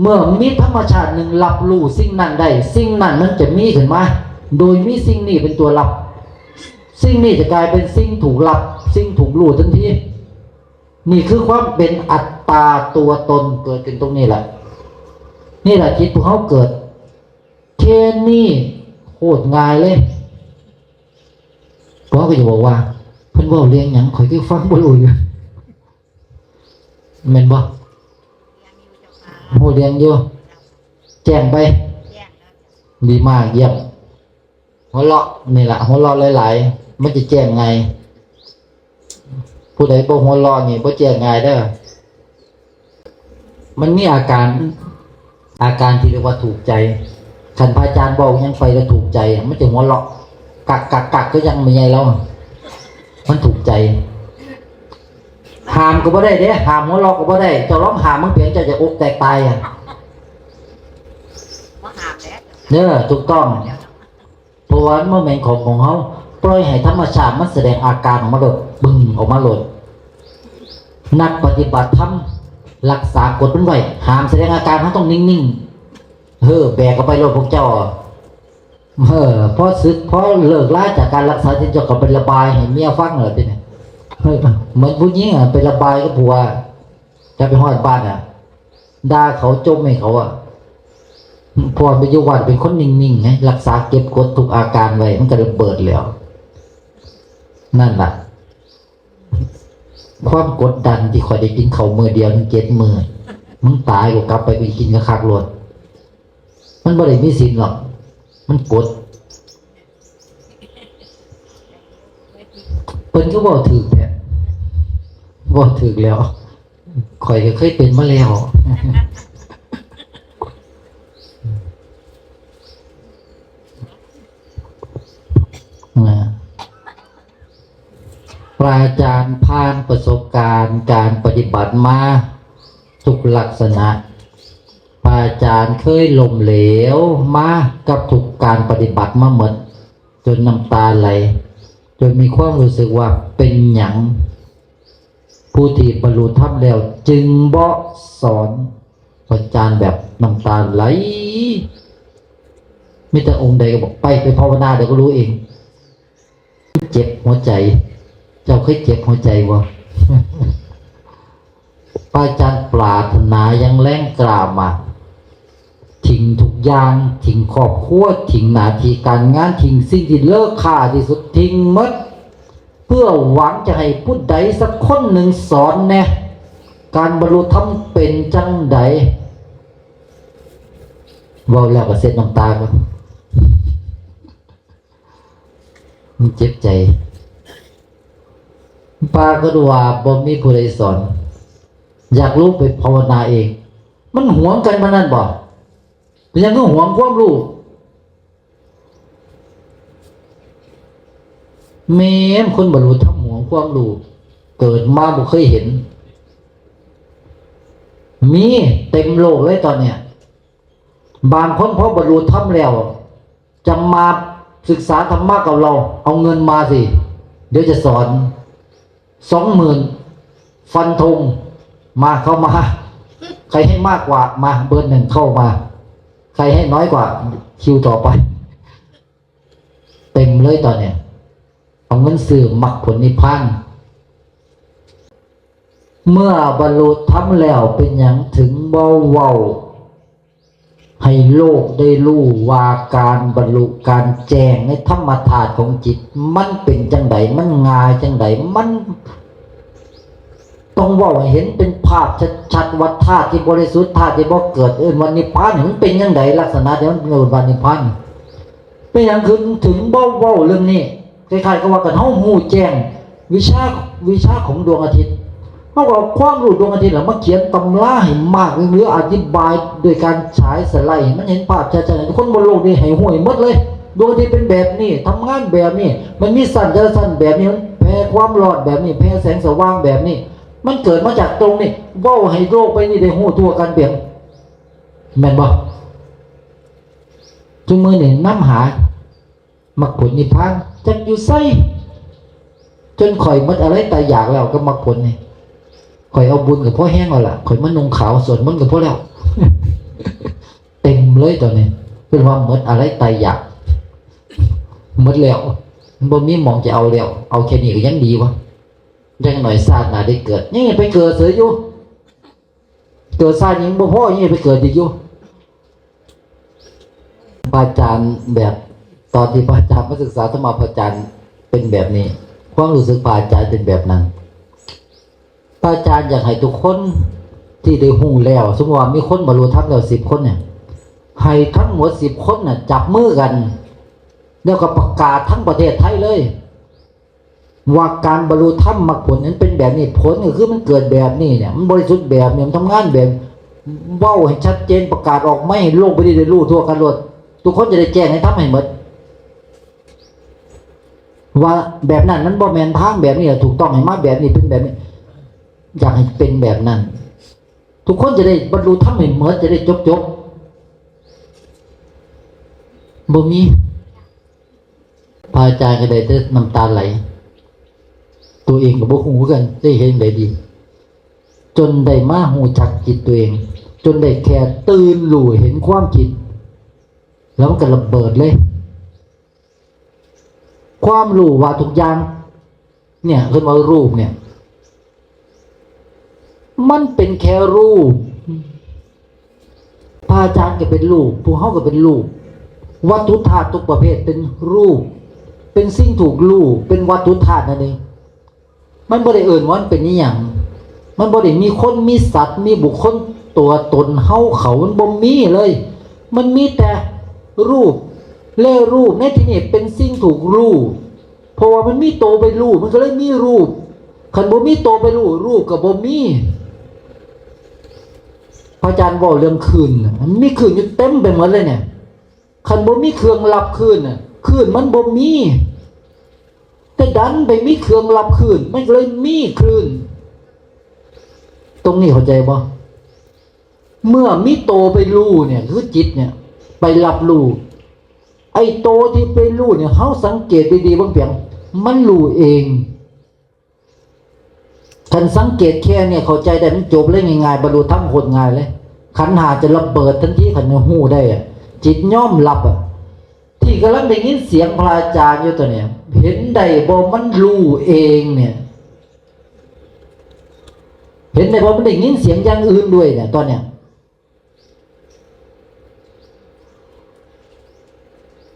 เมื่อมีธรรมชาติหนึ่งรับรู้สิ่งนั้นได้ สิ่งนั้นมันจะมีขึ้นมา โดยมีสิ่งนี้เป็นตัวรับ สิ่งนี้จะกลายเป็นสิ่งถูกรับ สิ่งถูกรู้ทันที นี่คือความเป็นอัตตาตัวตนเกิดขึ้นตรงนี้แหละ นี่แหละจิตพวกเฮาเกิด แค่นี้โคตรง่ายเลย พวกเขาก็จะบอกว่า เพิ่นเว้าเรื่องหยัง ข้อยคือฟังบ่รู้เรื่อง แม่นบ่ ฮู้เรื่องอยู่ แจ้งไป ดีมาก เยี่ยม หัวเราะนี่ล่ะ หัวเราะหลายๆ มันจะแจ้งง่าย ผู้ใดบ่หัวเราะนี่บ่แจ้งง่ายเด้อ มันมีอาการ อาการที่เรียกว่าถูกใจ คันพระอาจารย์เว้าหยังไปแล้วถูกใจ มันจะหัวเราะ กักๆๆ คือจั่งแม่ใหญ่ลาว มันถูกใจ ห้ามก็บ่ได้เด้ ห้ามหัวเราะก็บ่ได้ เจ้าลองห้ามมันเปลี่ยน เจ้าจะอกแตกตายอะ บ่ห้ามแล้ว เด้อ ถูกต้อง เพราะว่ามันบ่แม่นของของเฮา ปล่อยให้ธรรมชาติมันแสดงอาการออกมาโลด บึ้งออกมาโลด นักปฏิบัติธรรมรักษากฎมันไว้ ห้ามแสดงอาการ เฮาต้องนิ่งๆ เออ แบกเอาไปโลดพวกเจ้า เออ พอสึก พอเลิกลาจากการรักษาศีล เจ้าก็ไประบายให้เมียฟังเหรอทีนี้ เฮ้ย เหมือนผู้หญิงอะ ไประบายกับผัว จะไปฮอดบ้านอะ ด่าเขา จ่มให้เขาอะ เพราะว่าไปอยู่วัดเป็นคนนิ่งๆไง รักษาเก็บกดทุกอาการไว้ มันก็ระเบิดแล้ว นั่นล่ะ ความกดดันที่ข้อยได้กินข้าวมื้อเดียวถึงเจ็ดมื้อ มึงตาย กูกลับไปกูกินคักๆโลด มันบ่ได้มีศีลหรอก มันกด เพิ่นคือเว้าถูกแท้ เว้าถูกแล้ว ข้อยก็เคยเป็นมาแล้ว นะ พระอาจารย์ผ่านประสบการณ์การปฏิบัติมาทุกลักษณะ พระอาจารย์เคยล้มเหลวมากับทุกการปฏิบัติมาหมด จนน้ำตาไหล จนมีความรู้สึกว่าเป็นหยัง ผู้ที่บรรลุธรรมแล้วจึงบ่สอน พระอาจารย์แบบน้ำตาไหล มีแต่องค์ใดก็บอก "ไป ไปภาวนา เดี๋ยวก็รู้เอง" เจ็บหัวใจ เจ้าเคยเจ็บหัวใจบ่ พระอาจารย์ปรารถนาอย่างแรงกล้ามาก ทิ้งทุกอย่าง ทิ้งครอบครัว ทิ้งหน้าที่การงาน ทิ้งสิ่งที่เลอะค่าที่สุด ทิ้งหมด เพื่อหวังจะให้ผู้ใดสักคนหนึ่งสอนแหน่ การบรรลุธรรมเป็นจั่งใด เว้าแล้วก็เช็ดน้ำตาก่อน มันเจ็บใจ ปรากฏว่าบ่มีผู้ใดสอน อยากรู้ไปภาวนาเอง มันหวงกันปานนั้นบ่ เป็นหยังคือหวงความรู้ แม่นคนบรรลุธรรมหวงความรู้ เกิดมาบ่เคยเห็น มีเต็มโลกเลยตอนเนี้ย บางคนพอบรรลุธรรมแล้ว จะมาศึกษาธรรมะกับเรา เอาเงินมาสิ เดี๋ยวจะสอน สองหมื่น ฟันธง มา เข้ามา ใครให้มากกว่า มา เบอร์หนึ่งเข้ามา ใครให้น้อยกว่า คิวต่อไป เต็มเลยตอนเนี้ย เอาเงินซื้อมรรคผลนิพพาน เมื่อบรรลุธรรมแล้วเป็นหยังถึงบ่เว้า ให้โลกได้รู้ว่าการบรรลุ การแจ้งในธรรมธาตุของจิต มันเป็นจั่งใด มันง่ายจั่งใด มันต้องเว้าให้เห็นเป็นภาพชัดๆ ว่าธาตุที่บริสุทธิ์ ธาตุที่บ่เกิด เอิ้นว่านิพพาน มันเป็นจั่งใด ลักษณะที่มันเอิ้นว่านิพพาน เป็นหยังคือถึงบ่เว้าเรื่องนี้ คล้ายๆกับว่าคันเฮาฮู้แจ้งวิชา วิชาของดวงอาทิตย์ เฮาก็เอาความรู้ดวงอาทิตย์ล่ะมาเขียนตำราให้มาก หรืออธิบายโดยการฉายสไลด์ให้มันเห็นภาพชัดๆ ให้คนบนโลกนี้ให้ฮู้ให้หมดเลย ดวงอาทิตย์เป็นแบบนี้ ทำงานแบบนี้ มันมีชั้นแต่ละชั้นแบบนี้ มันแผ่ความร้อนแบบนี้ แผ่แสงสว่างแบบนี้ มันเกิดมาจากตรงนี้ เว้าให้โลกใบนี้ได้ฮู้ทั่วกันเพียง แม่นบ่ ทุกมื้อนี่นำหา มรรคผลนิพพาน จักอยู่ไส จนข้อยหมดอะไรตายอยากแล้วกับมรรคผลนี่ ข้อยเอาบุญก็พอแฮงแล้วล่ะ ข้อยมานุ่งขาวสวดมนต์ก็พอแล้ว เต็มเลยตอนนี้ เป็นว่าหมดอะไรตายอยาก หมดแล้ว มันบ่มีหม่องจะเอาแล้ว เอาแค่นี้ก็ยังดีวะ อย่างน้อยชาติหน้าได้เกิด นี่ไปเกิดเสียอยู่ เกิดชาตินี้บ่พอ ยังไปเกิดอีกอยู่ พระอาจารย์แบบ ตอนที่พระอาจารย์มาศึกษาธรรมะ พระอาจารย์เป็นแบบนี้ ความรู้สึกพระอาจารย์เป็นแบบนั้น พระอาจารย์อยากให้ทุกคน ที่ได้ฮู้แล้ว สมมุติว่ามีคนบรรลุธรรมแล้วสิบคนเนี่ย ให้ทั้งหมดสิบคนน่ะจับมือกัน แล้วก็ประกาศทั้งประเทศไทยเลย ว่าการบรรลุธรรมมรรคผลนั้นเป็นแบบนี้ ผลก็คือมันเกิดแบบนี้เนี่ย มันบริสุทธิ์แบบนี้ มันทำงานแบบ เว้าให้ชัดเจน ประกาศออกมาให้โลกไปได้รู้ทั่วกันโลด ทุกคนจะได้แจ้งให้ทำให้หมด ว่าแบบนั้นมันบ่แม่นทาง แบบนี้ถูกต้อง ให้มาแบบนี้เป็นแบบนี้ อยากให้เป็นแบบนั้น ทุกคนจะได้บรรลุธรรมให้หมด จะได้จบๆ บ่มี พระอาจารย์ก็ได้แต่น้ำตาไหล ตัวเองก็บ่ฮู้คือกัน ได้เฮ็ดจั่งใดดี จนได้มาฮู้จักจิตตัวเอง จนได้แค่ตื่นรู้เห็นความคิด แล้วมันก็ระเบิดเลย ความรู้ว่าทุกอย่าง เนี่ย เพิ่นว่ารูปเนี่ย มันเป็นแค่รูป พระอาจารย์ก็เป็นรูป พวกเฮาก็เป็นรูป วัตถุธาตุทุกประเภทเป็นรูป เป็นสิ่งถูกรู้ เป็นวัตถุธาตุนั่นเอง มันบ่ได้เอิ้นว่ามันเป็นอิหยัง มันบ่ได้มีคน มีสัตว์ มีบุคคล ตัวตนเฮาเขา มันบ่มีเลย มันมีแต่รูป และรูปในที่นี้เป็นสิ่งถูกรู้ เพราะว่ามันมีโตไปรู้ มันก็เลยมีรูป คันบ่มีโตไปรู้ รูปก็บ่มี พระอาจารย์เว้าเรื่องคลื่นน่ะ มันมีคลื่นอยู่เต็มไปหมดเลยเนี่ย คันบ่มีเครื่องรับคลื่นน่ะ คลื่นมันบ่มี แต่ดันไปมีเครื่องรับคลื่น มันก็เลยมีคลื่น ตรงนี้เข้าใจบ่ เมื่อมีโตไปรู้เนี่ย คือจิตเนี่ย ไปรับรู้ ไอ้โตที่ไปรู้เนี่ย เฮาสังเกตดีๆ เบิ่งเปียง มันรู้เอง คันสังเกตแค่เนี่ย เข้าใจได้ มันจบเลย ง่ายๆ บรรลุธรรมโคตรง่ายเลย ขันธ์ห้าจะระเบิดทันที คันฮู้ได้อะ จิตยอมรับอะ ที่กำลังได้ยินเสียงพระอาจารย์อยู่ตัวเนี่ย เห็นได้บ่ มันรู้เองเนี่ย เห็นได้บ่ มันได้ยินเสียงอย่างอื่นด้วยเนี่ย ตอนเนี้ย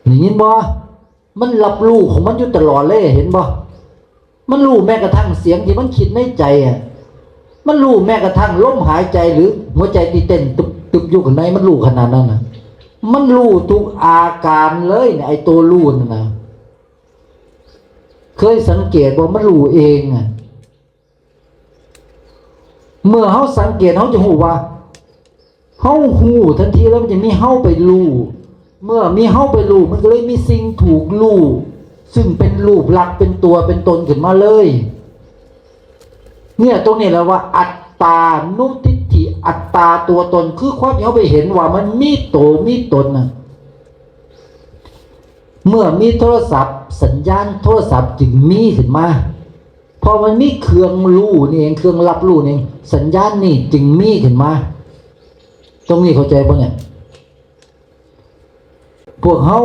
ได้ยินบ่ มันรับรู้ของมันอยู่ตลอดเลย เห็นบ่ มันรู้แม้กระทั่งเสียงที่มันคิดในใจอะ มันรู้แม้กระทั่งลมหายใจหรือหัวใจที่เต้นตึบๆ อยู่ข้างใน มันรู้ขนาดนั้นน่ะ มันรู้ทุกอาการเลยเนี่ย ไอ้ตัวรู้นั่นน่ะ เคยสังเกตบ่ มันรู้เองอะ เมื่อเฮาสังเกต เฮาจะฮู้ว่า เฮาฮู้ทันทีแล้ว มันจะมีเฮาไปรู้ เมื่อมีเฮาไปรู้ มันก็เลยมีสิ่งถูกรู้ ซึ่งเป็นรูปลักษณ์ เป็นตัว เป็นตนขึ้นมาเลย เนี่ย ตรงนี้แหละว่า อัตตานุทิฏฐิ อัตตาตัวตน คือความที่เฮาไปเห็นว่ามันมีโต มีตนน่ะ เมื่อมีโทรศัพท์ สัญญาณโทรศัพท์จึงมีขึ้นมา พอมันมีเครื่องรู้นี่เอง เครื่องรับรู้นี่เอง สัญญาณนี่จึงมีขึ้นมา ตรงนี้เข้าใจบ่เนี่ย พวกเฮา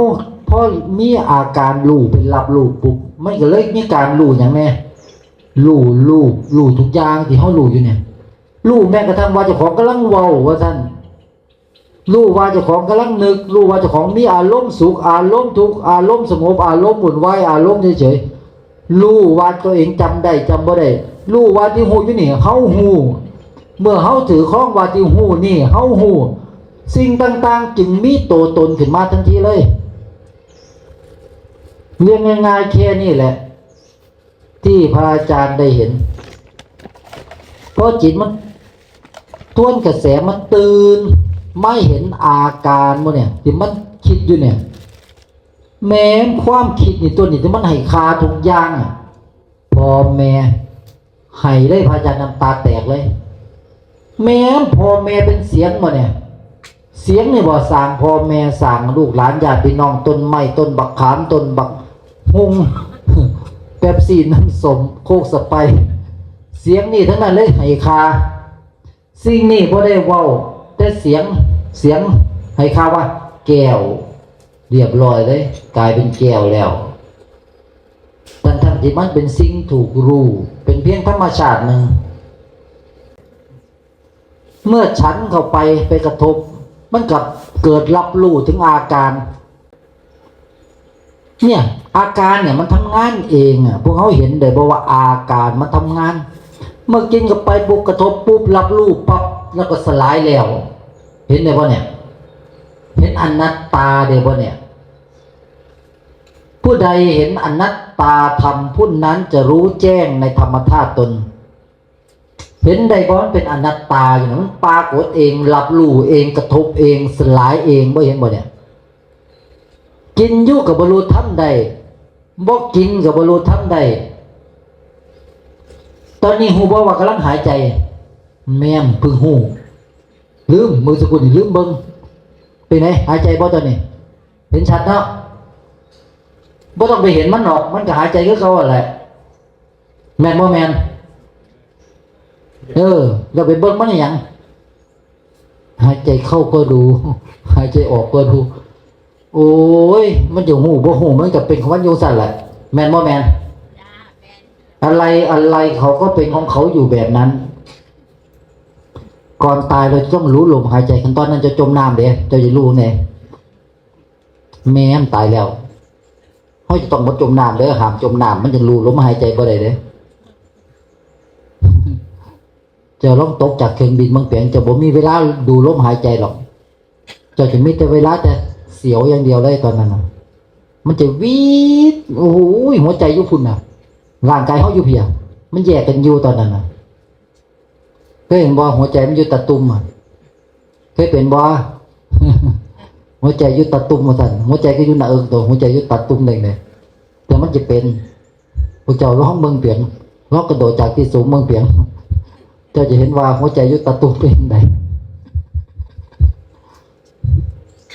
พอมีอาการรู้เป็นรับรู้ปุ๊บ มันก็เลยมีการรู้หยังแน่ รู้รูป รู้ทุกอย่างที่เฮารู้อยู่เนี่ย รู้แม้กระทั่งว่าเจ้าของกำลังเว้าว่าซั่น รู้ว่าเจ้าของกำลังนึก รู้ว่าเจ้าของมีอารมณ์สุข อารมณ์ทุกข์ อารมณ์สงบ อารมณ์วุ่นวาย อารมณ์เฉยๆ รู้ว่าตัวเองจำได้จำบ่ได้ รู้ว่าที่ฮู้อยู่นี่เฮาฮู้ เมื่อเฮาถือครองว่าที่ฮู้นี่เฮาฮู้ สิ่งต่างๆ จึงมีตัวตนขึ้นมาทันทีเลย เรื่องง่ายๆ แค่นี้แหละ ที่พระอาจารย์ได้เห็น เพราะจิตมันทวนกระแส มันตื่น ไม่เห็นอาการหมดเนี่ย ที่มันคิดอยู่เนี่ย แม้นความคิดนี่ตัวนี้ที่มันให้ค่าทุกอย่างอะ พ่อแม่ ให้เลย พระอาจารย์น้ำตาแตกเลย แม่นพ่อแม่เป็นเสียงบ่เนี่ย เสียงนี่บ่สร้างพ่อแม่ สร้างลูกหลานญาติพี่น้อง ต้นไม้ ต้นบักขาม ต้นบักฮุ่ง เป๊ปซี่ น้ำส้ม โค้ก สไปร์ เสียงนี่ทั้งนั้นเลยให้ค่า สิ่งนี้บ่ได้เว้า แต่เสียง เสียงให้ค่าว่าแก้ว เรียบร้อยเลย กลายเป็นแก้วแล้ว ทั้งๆ ที่มันเป็นสิ่งถูกรู้ เป็นเพียงธรรมชาติหนึ่ง เมื่อฉันเข้าไป ไปกระทบ มันก็เกิดรับรู้ถึงอาการ เนี่ย อาการเนี่ยมันทำงานเองอะ พวกเขาเห็นได้บ่ว่าอาการมันทำงาน เมื่อกินเข้าไปปุ๊บ กระทบปุ๊บ รับรู้ปั๊บ แล้วก็สลายแล้ว เห็นได้บ่เนี่ย เห็นอนัตตาได้บ่เนี่ย ผู้ใดเห็นอนัตตาธรรม ผู้นั้นจะรู้แจ้งในธรรมธาตุตน เห็นได้บ่ มันเป็นอนัตตาอยู่นะ มันปรากฏเอง รับรู้เอง กระทบเอง สลายเอง บ่เห็นบ่เนี่ย กินอยู่กับบรรลุธรรมได้ บ่กินกับบรรลุธรรมได้ ตอนนี้ฮู้บ่ว่ากำลังหายใจ แม่น เพิ่งฮู้ ลืม มื้อสักครู่นี่ลืมเบิ่ง เป็นไง หายใจบ่ตอนนี้ เห็นชัดเนาะ บ่ต้องไปเห็นมันหรอก มันก็หายใจคือเก่าหั่นแหละ แม่นบ่แม่น เออ เราไปเบิ่งมันอีหยัง หายใจเข้าก็รู้ หายใจออกก็รู้ โอ้ย มันจะฮู้บ่ฮู้ มันก็เป็นของมันอยู่ซั่นแหละ แม่นบ่แม่น อะไรอะไรเขาก็เป็นของเขาอยู่แบบนั้น ก่อนตายเราจะต้องรู้ลมหายใจ คันตอนนั้นเจ้าจมน้ำเด้ เจ้าจะรู้ไง แม่นตายแล้ว เฮาจะต้องบ่จมน้ำเด้อ ห้ามจมน้ำ มันจะรู้ลมหายใจบ่ได้เด้ เจ้าลองตกจากเครื่องบินเมืองเปียง เจ้าบ่มีเวลาดูลมหายใจหรอก เจ้าจะมีแต่เวลาแต่เสียวอย่างเดียวเลยตอนนั้นน่ะ มันจะวีด โอ้โห หัวใจอยู่พุ่นน่ะ ร่างกายเฮาอยู่เพีย มันแยกกันอยู่ตอนนั้นน่ะ เคยเห็นบ่ หัวใจมันอยู่ตาตุ่มอะ เคยเป็นบ่ หัวใจอยู่ตาตุ่มว่าซั่น หัวใจก็อยู่หน้าอกตัว หัวใจอยู่ตาตุ่มเด้งเลย แต่มันจะเป็น พวกเจ้าลองเบิ่งเปียง ลองกระโดดจากที่สูงเบิ่งเปียง เจ้าจะเห็นว่าหัวใจอยู่ตาตุ่มเป็นจั่งใด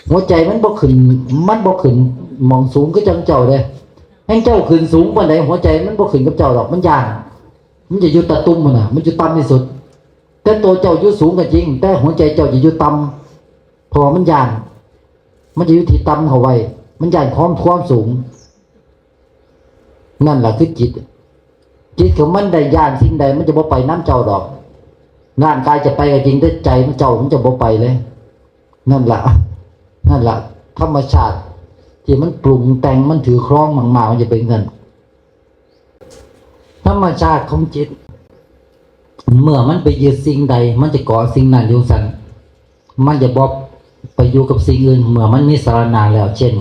หัวใจมันบ่ขึ้น มันบ่ขึ้นหม่องสูงคือจั่งเจ้าเด้ แฮ่งเจ้าขึ้นสูงปานใด หัวใจมันบ่ขึ้นกับเจ้าดอก มันย้าน มันจะอยู่ตาตุ่มพุ่นน่ะ มันอยู่ต่ำที่สุด แต่ตัวเจ้าอยู่สูงก็จริง แต่หัวใจเจ้าจะอยู่ต่ำ เพราะว่ามันย้าน มันจะอยู่ที่ต่ำเข้าไว้ มันย้านความ ความสูง นั่นล่ะคือจิต จิตของมันได้ย้านสิ่งใด มันจะบ่ไปนำเจ้าดอก ร่างกายจะไปก็จริง แต่ใจมันเจ้ามันจะบ่ไปเลย นั่นล่ะ นั่นล่ะ ธรรมชาติที่มันปรุงแต่ง มันถือครองมากๆ มันจะเป็นจั่งซั่น ธรรมชาติของจิต เมื่อมันไปยึดสิ่งใด มันจะเกาะสิ่งนั้นอยู่ซั่น มันจะบ่ไปอยู่กับสิ่งอื่น เมื่อมันมีสรณะแล้ว เช่น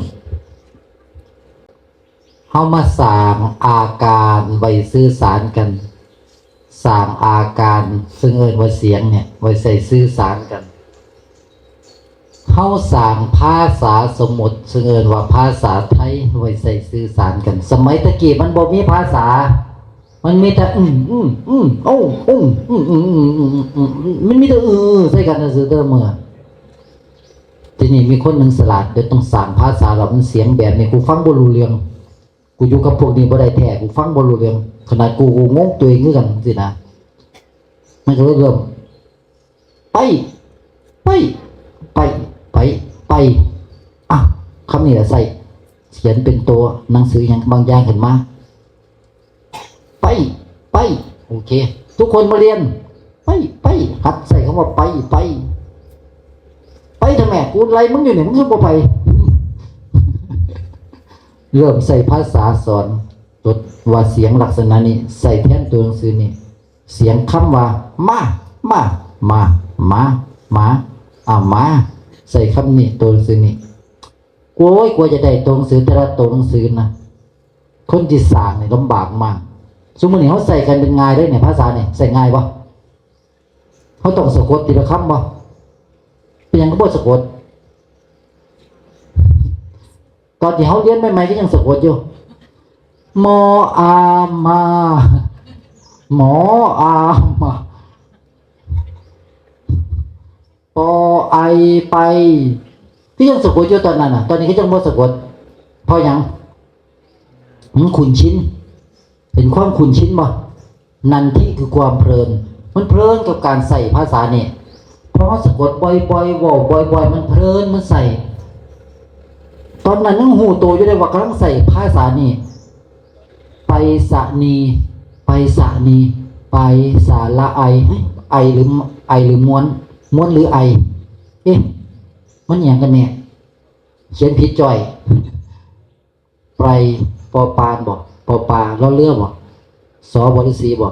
เฮามาสร้างอาการไว้สื่อสารกัน สร้างอาการซึ่งเอิ้นว่าเสียงเนี่ย ไว้ใส่สื่อสารกัน เฮาสร้างภาษาสมมุติซึ่งเอิ้นว่าภาษาไทย ไว้ใส่สื่อสารกัน สมัยตะกี้มันบ่มีภาษา มันมีแต่ อืม อืม อืม โอ้ อืม อืม อืม อืม อืม อืม อืม มันมีแต่ อือ ใส่กันซื่อๆ แต่ละมื้อ ทีนี้มีคนหนึ่งสลาด เดี๋ยวต้องสร้างภาษา แล้วมันเสียงแบบนี้ กูฟังบ่รู้เรื่อง กูอยู่กับพวกนี้บ่ได้แท้ กูฟังบ่รู้เรื่อง ขนาดกู กูงงตัวเองคือกันสินะ มันก็เลยเริ่ม ไป ไป ไป ไป ไป อ่ะ คำนี้แหละใส่ เขียนเป็นตัวหนังสืออย่างบางอย่างขึ้นมา ไป ไป โอเค ทุกคนมาเรียน ไป ไป หัดใส่คำว่าไป ไป ไปทำไม กูไล่มึงอยู่เนี่ย มึงคือบ่ไป เริ่มใส่ภาษาสอน ตัวว่าเสียงลักษณะนี้ ใส่แทนตัวหนังสือนี่ เสียงคำว่า มา มา มา มา มา อ่า มา ใส่คำนี้ ตัวหนังสือนี่ โอ้ย กว่าจะได้ตัวหนังสือแต่ละตัวหนังสือนะ คนที่สร้างนี่ลำบากมาก สมมุตินี่เฮาใส่กันเป็นง่ายเด้เนี่ย ภาษานี่ใส่ง่ายบ่ เฮาต้องสะกดทีละคำบ่ เป็นหยังคือบ่สะกด ตอนที่เฮาเรียนใหม่ๆ ก็ยังสะกดอยู่ มออามา หมออามา ปอไอไป ก็ยังสะกดอยู่ตอนนั้นน่ะ ตอนนี้ก็ยังบ่สะกด เพราะหยัง มันคุ้นชิน เป็นความคุ้นชินบ่ นันทิคือความเพลิน มันเพลินกับการใส่ภาษานี่ เพราะเฮาสะกดบ่อยๆ เว้าบ่อยๆ มันเพลิน มันใส่ ตอนนั้นยังฮู้โตอยู่เด้ว่ากำลังใส่ภาษานี่ ไปสะนี ไปสะนี ไปสระไอ เฮ้ย ไอหรือ ไอหรือม้วน ม้วนหรือไอ เอ๊ะ มันอิหยังกันแน่ เขียนผิดจ้อย ไป ปอปานบ่ ปอปา ลอเรือบ่ สอ บอฤาษีบ่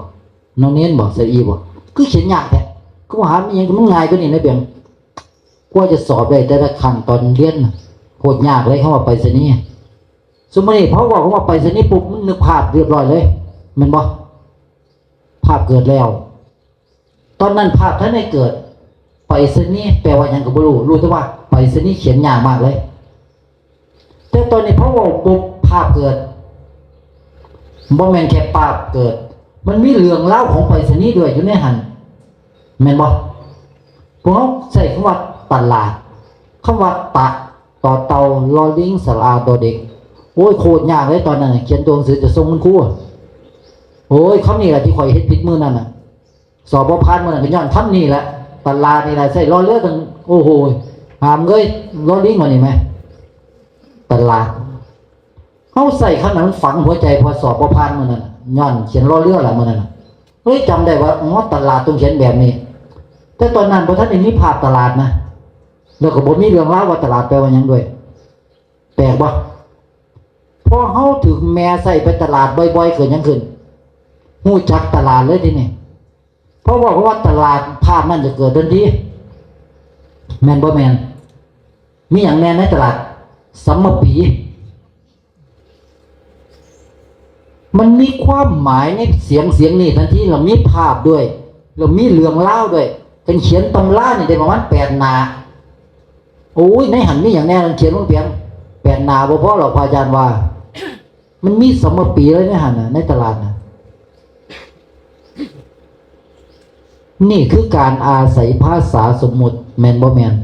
นอเณรบ่ สระอีบ่ คือเขียนยากแท้ คือว่าหามีหยังที่มันง่ายกว่านี้นะเปียง กว่าจะสอบได้แต่ละครั้งตอนเรียนน่ะ โคตรยากเลยคำว่าไปรษณีย์ สมมุตินี่พอเว้าคำว่าไปรษณีย์ปุ๊บ มันนึกภาพเรียบร้อยเลย แม่นบ่ ภาพเกิดแล้ว ตอนนั้นภาพทันได้เกิด ไปรษณีย์แปลว่าหยังก็บ่รู้ รู้แต่ว่าไปรษณีย์เขียนยากมากเลย แต่ตอนนี้พอเว้าปุ๊บภาพเกิด บ่แม่นแค่ภาพเกิด มันมีเรื่องราวของไปรษณีย์ด้วยอยู่ในหั่น แม่นบ่ พวกเราใช้คำว่าตลาด คำว่าตะ ต่อเต่า ลอลิง สระอา ดอเด็ก โอ้ย โคตรยากเลยตอนนั้นน่ะ เขียนตัวหนังสือจะส่งคุณครูอะ โอ้ย คำนี้แหละที่ข้อยเฮ็ดผิดมื้อนั้นน่ะ สอบบ่ผ่านมื้อนั้นก็ย้อนคำนี้แหละ ตลาดนี่แหละ ใช้ลอเรือตั้ง โอ้โห หามเอ้ย ลอลิงว่านี่แหม ตลาด เฮาใช้คำนั้นมันฝังหัวใจ พอสอบบ่ผ่านมื้อนั้นน่ะ ย้อนเขียนลอเรือล่ะมื้อนั้นน่ะ เฮ้ย จำได้ว่า อ๋อ ตลาดต้องเขียนแบบนี้ แต่ตอนนั้นบ่ทันได้มีภาพตลาดนะ แล้วก็บ่มีเรื่องราวว่าตลาดแปลว่าหยังด้วย แปลกบ่ พอเฮาถูกแม่ใช้ไปตลาดบ่อยๆ เกิดหยังขึ้น รู้จักตลาดเลยทีนี้ พอเว้าคำว่าตลาด ภาพนั้นจะเกิดทันที แม่นบ่แม่น มีหยังแน่ในตลาด สำมะปี มันมีความหมายในเสียงเสียงนี้ทันที แล้วมีภาพด้วย แล้วมีเรื่องราวด้วย คันเขียนตำรานี่ได้ประมาณแปดหน้า โอ้ย ในหั่นมีหยังแน่ คันเขียนลงเพียงแปดหน้าบ่พอหรอก พระอาจารย์ว่า มันมีสำมะปีเลยในหั่นน่ะ ในตลาดน่ะ นี่คือการอาศัยภาษาสมมุติ แม่นบ่แม่น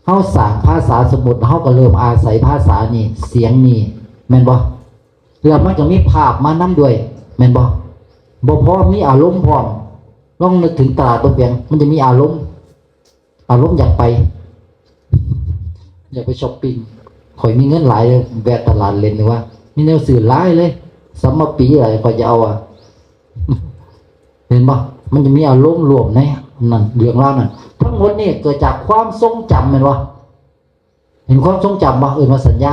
เฮาสร้างภาษาสมมุติ เฮาก็เริ่มอาศัยภาษานี่ เสียงนี่ แม่นบ่ แล้วมันก็มีภาพมานำด้วย แม่นบ่ บ่พอมีอารมณ์พร้อม ลองนึกถึงตลาดเบิ่งเปียง มันจะมีอารมณ์ อารมณ์อยากไป อยากไปช็อปปิ้ง ข้อยมีเงินหลายเลย แวะตลาดเล่นนี่ว่า มีแนวซื้อหลายเลย สำมะปีหลาย ข้อยจะเอาอะ เห็นบ่ มันจะมีอารมณ์ร่วมในนั้น เรื่องราวนั้น ทั้งหมดนี่เกิดจากความทรงจำ แม่นบ่ เห็นความทรงจำบ่ เอิ้นว่าสัญญา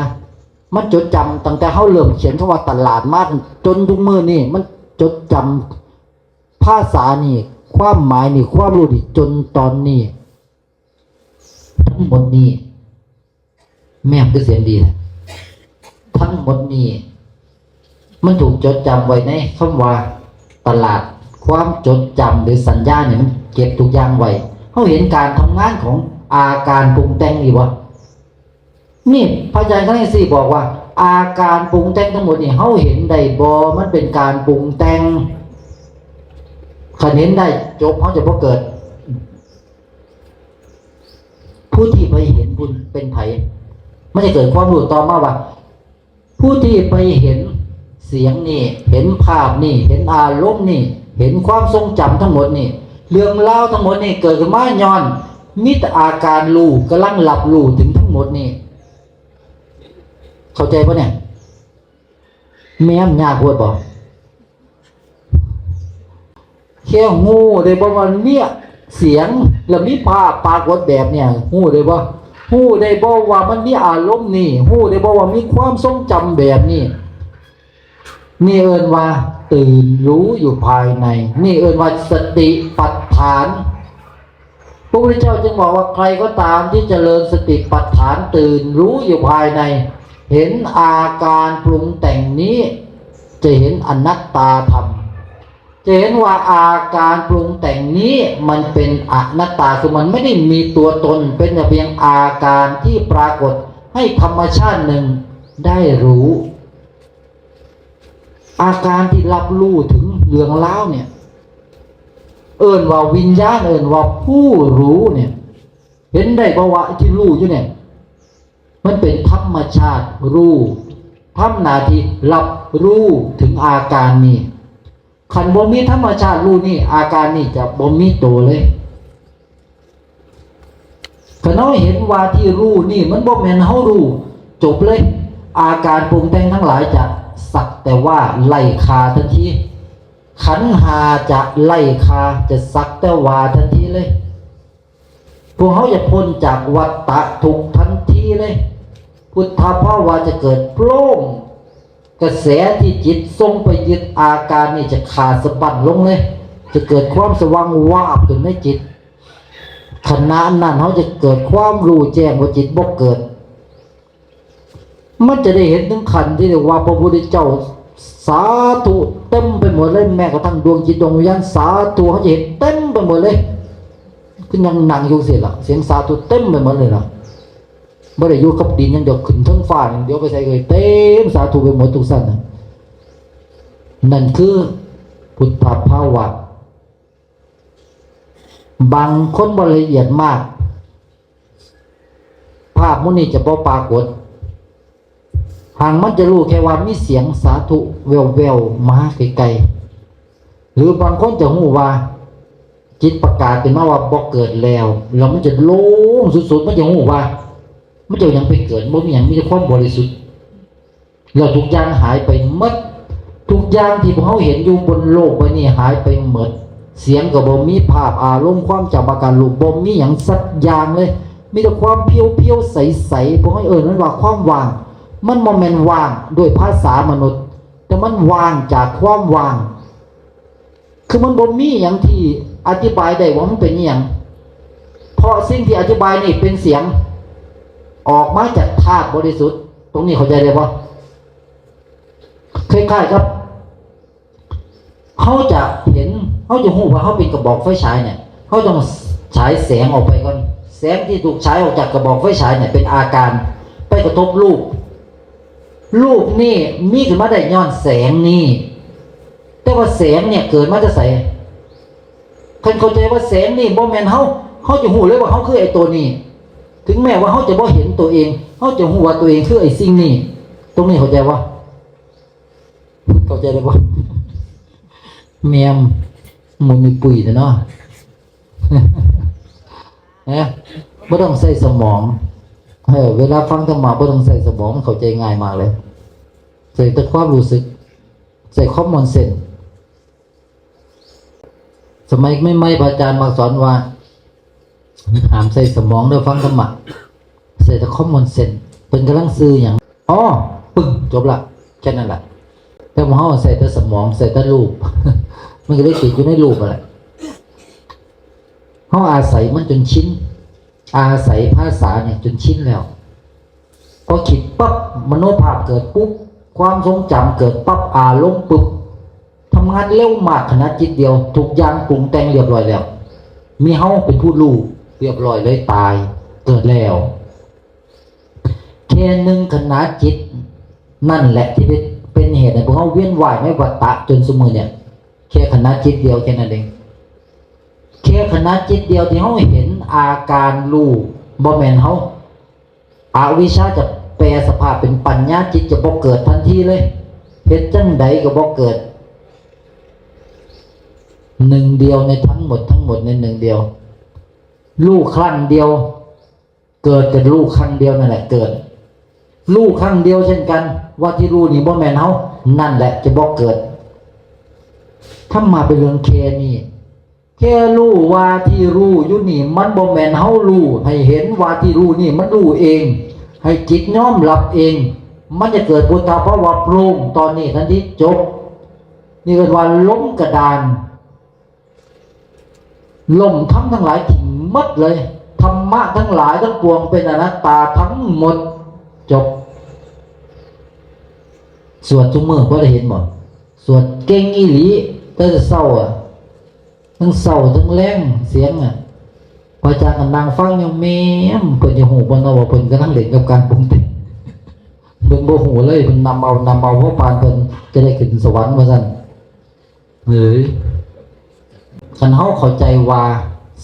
มันจดจำตั้งแต่เฮาเริ่มเขียนคำว่าตลาดมา จนทุกมื้อนี่ มันจดจำภาษานี่ ความหมายนี่ ความรู้นี่ จนตอนนี้ ทั้งหมดนี่ แม่มคือเสียงดีนะ ทั้งหมดนี่ มันถูกจดจำไว้ในคำว่าตลาด ความจดจำหรือสัญญาเนี่ย มันเก็บทุกอย่างไว้ เฮาเห็นการทำงานของอาการปรุงแต่งนี่บ่ นี่พระอาจารย์ครั้งที่สี่บอกว่า อาการปรุงแต่งทั้งหมดนี่ เฮาเห็นได้บ่ มันเป็นการปรุงแต่ง คันเห็นได้จบ เฮาจะบ่เกิด ผู้ที่ไปเห็นบุญเป็นไผ มันจะเกิดความรู้ต่อมาว่า ผู้ที่ไปเห็นเสียงนี่ เห็นภาพนี่ เห็นอารมณ์นี่ เห็นความทรงจำทั้งหมดนี่ เรื่องราวทั้งหมดนี่เกิดขึ้นมาย้อนมีแต่อาการรู้กำลังรับรู้ถึงทั้งหมดนี่ เข้าใจปะเนี่ย แม่นยากโพดบ่ แค่ฮู้ได้บ่ว่ามีเสียง แล้วมีภาพปรากฏแบบเนี่ย ฮู้ได้บ่ ฮู้ได้บ่ว่ามันมีอารมณ์นี่ ฮู้ได้บ่ว่ามีความทรงจำแบบนี้ นี่เอิ้นว่าตื่นรู้อยู่ภายใน นี่เอิ้นว่าสติปัฏฐาน พระพุทธเจ้าจึงบอกว่าใครก็ตามที่เจริญสติปัฏฐานตื่นรู้อยู่ภายใน เห็นอาการปรุงแต่งนี้ จะเห็นอนัตตาธรรม จะเห็นว่าอาการปรุงแต่งนี้มันเป็นอนัตตา คือมันไม่ได้มีตัวตน เป็นแต่เพียงอาการที่ปรากฏให้ธรรมชาติหนึ่งได้รู้ อาการที่รับรู้ถึงเรื่องราวเนี่ย เอิ้นว่าวิญญาณ เอิ้นว่าผู้รู้เนี่ย เห็นได้บ่ว่าที่รู้อยู่เนี่ย มันเป็นธรรมชาติรู้ ทำหน้าที่รับรู้ถึงอาการนี้ คันบ่มีธรรมชาติรู้นี่ อาการนี้จะบ่มีตัวเลย คันเฮาเห็นว่าที่รู้นี่มันบ่แม่นเฮารู้ จบเลย อาการปรุงแต่งทั้งหลายจะสักแต่ว่าไร้ค่าทันที ขันธ์ห้าจะไร้ค่า จะสักแต่ว่าทันทีเลย พวกเฮาจะพ้นจากวัฏฏะทุกข์ทันทีเลย พุทธภาวะจะเกิดโปร่ง กระแสที่จิตส่งไปยึดอาการนี่จะขาดสะบั้นลงเลย จะเกิดความสว่างวาบขึ้นในจิต ขณะนั้นเขาจะเกิดความรู้แจ้งว่าจิตบ่เกิด มันจะได้เห็นถึงขั้นที่เรียกว่าพระพุทธเจ้าสาธุเต็มไปหมดเลย แม้กระทั่งดวงจิตดวงวิญญาณสาธุเขาจะเห็นเต็มไปหมดเลย คือยังนั่งอยู่สิล่ะ เสียงสาธุเต็มไปหมดเลยล่ะ บ่ได้อยู่กับดินอย่างเดียว ขึ้นเทิงฟ้าอย่างเดียว ไปใส่เลย เต็มสาธุไปหมดทุกสั้นน่ะ นั่นคือพุทธภาวะ บางคนบ่ละเอียดมาก ภาพหมู่นี้จะบ่ปรากฏ หางมันจะรู้แค่ว่ามีเสียงสาธุแว่วๆมาไกลๆ หรือบางคนจะรู้ว่า จิตประกาศขึ้นมาว่าบ่เกิดแล้ว แล้วมันจะโล่งสุดๆ มันจะรู้ว่า มันจะยังไปเกิด บ่มีหยัง มีแต่ความบริสุทธิ์ แล้วทุกอย่างหายไปหมด ทุกอย่างที่พวกเราเห็นอยู่บนโลกใบนี้หายไปหมด เสียงก็บ่มี ภาพอารมณ์ความจำอาการรู้บ่มีหยังสักอย่างเลย มีแต่ความเพียวๆ ใสๆ พวกเราเอิ้นมันว่าความว่าง มันบ่แม่นว่างด้วยภาษามนุษย์ แต่มันว่างจากความว่าง คือมันบ่มีหยังที่อธิบายได้ว่ามันเป็นอิหยัง เพราะสิ่งที่อธิบายนี่เป็นเสียง ออกมาจากธาตุบริสุทธิ์ ตรงนี้เข้าใจได้บ่ คล้ายๆ กับ เขาจะเห็น เขาจะรู้ว่าเขาเป็นกระบอกไฟฉายเนี่ย เขาต้องฉายแสงออกไปก่อน แสงที่ถูกฉายออกจากกระบอกไฟฉายเนี่ยเป็นอาการ ไปกระทบรูป รูปนี่มีขึ้นมาได้ย้อนแสงนี่ แต่ว่าแสงเนี่ยเกิดมาจากไส คันเข้าใจว่าแสงนี่บ่แม่นเฮา เฮาจะรู้เลยว่าเฮาคือไอ้ตัวนี้ ถึงแม้ว่าเฮาจะบ่เห็นตัวเอง เฮาจะรู้ว่าตัวเองคือไอ้สิ่งนี้ ตรงนี้เข้าใจบ่ เข้าใจได้บ่ แม่น หมุนปุยๆ เนาะ นะ บ่ต้องใช้สมอง เออ เวลาฟังธรรมะบ่ต้องใช้สมอง เข้าใจง่ายมากเลย ใช้แต่ความรู้สึก ใช้ common sense สมัยใหม่ๆ พระอาจารย์มาสอนว่า ห้ามใช้สมองเด้อฟังธรรมะ ใช้แต่ common sense เพิ่นกำลังซื่อหยัง อ๋อ ปึ้ง จบละ แค่นั้นแหละ แต่พวกเฮาใช้แต่สมอง ใช้แต่รูป มันก็เลยติดอยู่ในรูปนั่นแหละ เฮาอาศัยมันจนชิน อาศัยภาษาเนี่ยจนชินแล้ว พอคิดปั๊บ มโนภาพเกิดปุ๊บ ความทรงจำเกิดปั๊บ อารมณ์ปุ๊บ ทำงานเร็วมาก ขณะจิตเดียว ทุกอย่างปรุงแต่งเรียบร้อยแล้ว มีเฮาเป็นผู้รู้เรียบร้อยเลย ตาย เกิดแล้ว แค่หนึ่งขณะจิต นั่นแหละที่เป็น เป็นเหตุให้พวกเราเวียนว่ายในวัฏฏะจนซุมื้อเนี่ย แค่ขณะจิตเดียวแค่นั้นเอง แค่ขณะจิตเดียวที่เฮาเห็นอาการรู้ บ่แม่นเฮา อวิชชาจะแปลสภาพเป็นปัญญา จิตจะบ่เกิดทันทีเลย เฮ็ดจั่งใดก็บ่เกิด หนึ่งเดียวในทั้งหมด ทั้งหมดในหนึ่งเดียว รู้ครั้งเดียว เกิดกับรู้ครั้งเดียวนั่นแหละเกิด รู้ครั้งเดียวเช่นกัน ว่าที่รู้นี่บ่แม่นเฮา นั่นแหละจะบ่เกิด ธรรมะเป็นเรื่องแค่นี้ แค่รู้ว่าที่รู้อยู่นี่มันบ่แม่นเฮารู้ ให้เห็นว่าที่รู้นี่มันรู้เอง ให้จิตยอมรับเอง มันจะเกิดพุทธภาวะโปร่งตอนนี้ทันที จบ นี่เรียกว่าล้มกระดาน ล้มธรรมทั้งหลายทิ้งหมดเลย ธรรมะทั้งหลายทั้งปวงเป็นอนัตตาทั้งหมด จบ สวดทุกมื้อบ่ได้เห็นบ่ สวดเก่งอีหลี แต่เช้าอะ ทั้งเช้าทั้งแลง เสียงอะ พระอาจารย์ก็นั่งฟังอยู่ แม่ม เพิ่นจะฮู้บ่เนาะว่าเพิ่นกำลังเล่นกับการปรุงแต่ง เพิ่นบ่ฮู้เลย เพิ่นนำเอา นำเอา เพราะปานเพิ่นจะได้ขึ้นสวรรค์ว่าซั่น หรือ คันเฮาเข้าใจว่า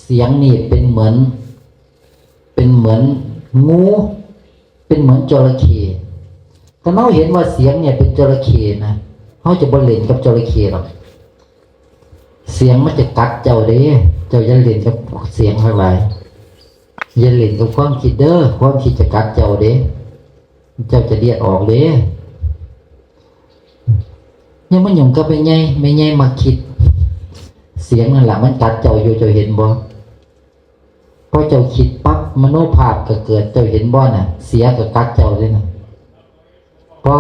เสียงนี่เป็นเหมือน เป็นเหมือนงู เป็นเหมือนจระเข้ คันเฮาเห็นว่าเสียงเนี่ยเป็นจระเข้นะ เฮาจะบ่เล่นกับจระเข้หรอก เสียงมันจะกัดเจ้าเด้ เจ้าอย่าเล่นกับเสียงทั้งหลาย อย่าเล่นกับความคิดเด้อ ความคิดจะกัดเจ้าเด้ เจ้าจะเลียดออกเด้ ยังมาหยุ่งกับแม่ใหญ่ แม่ใหญ่มักคิด เสียงนั่นแหละมันกัดเจ้าอยู่ เจ้าเห็นบ่ พอเจ้าคิดปั๊บ มโนภาพก็เกิด เจ้าเห็นบ่น่ะ เสียก็กัดเจ้าเลยน่ะ พอ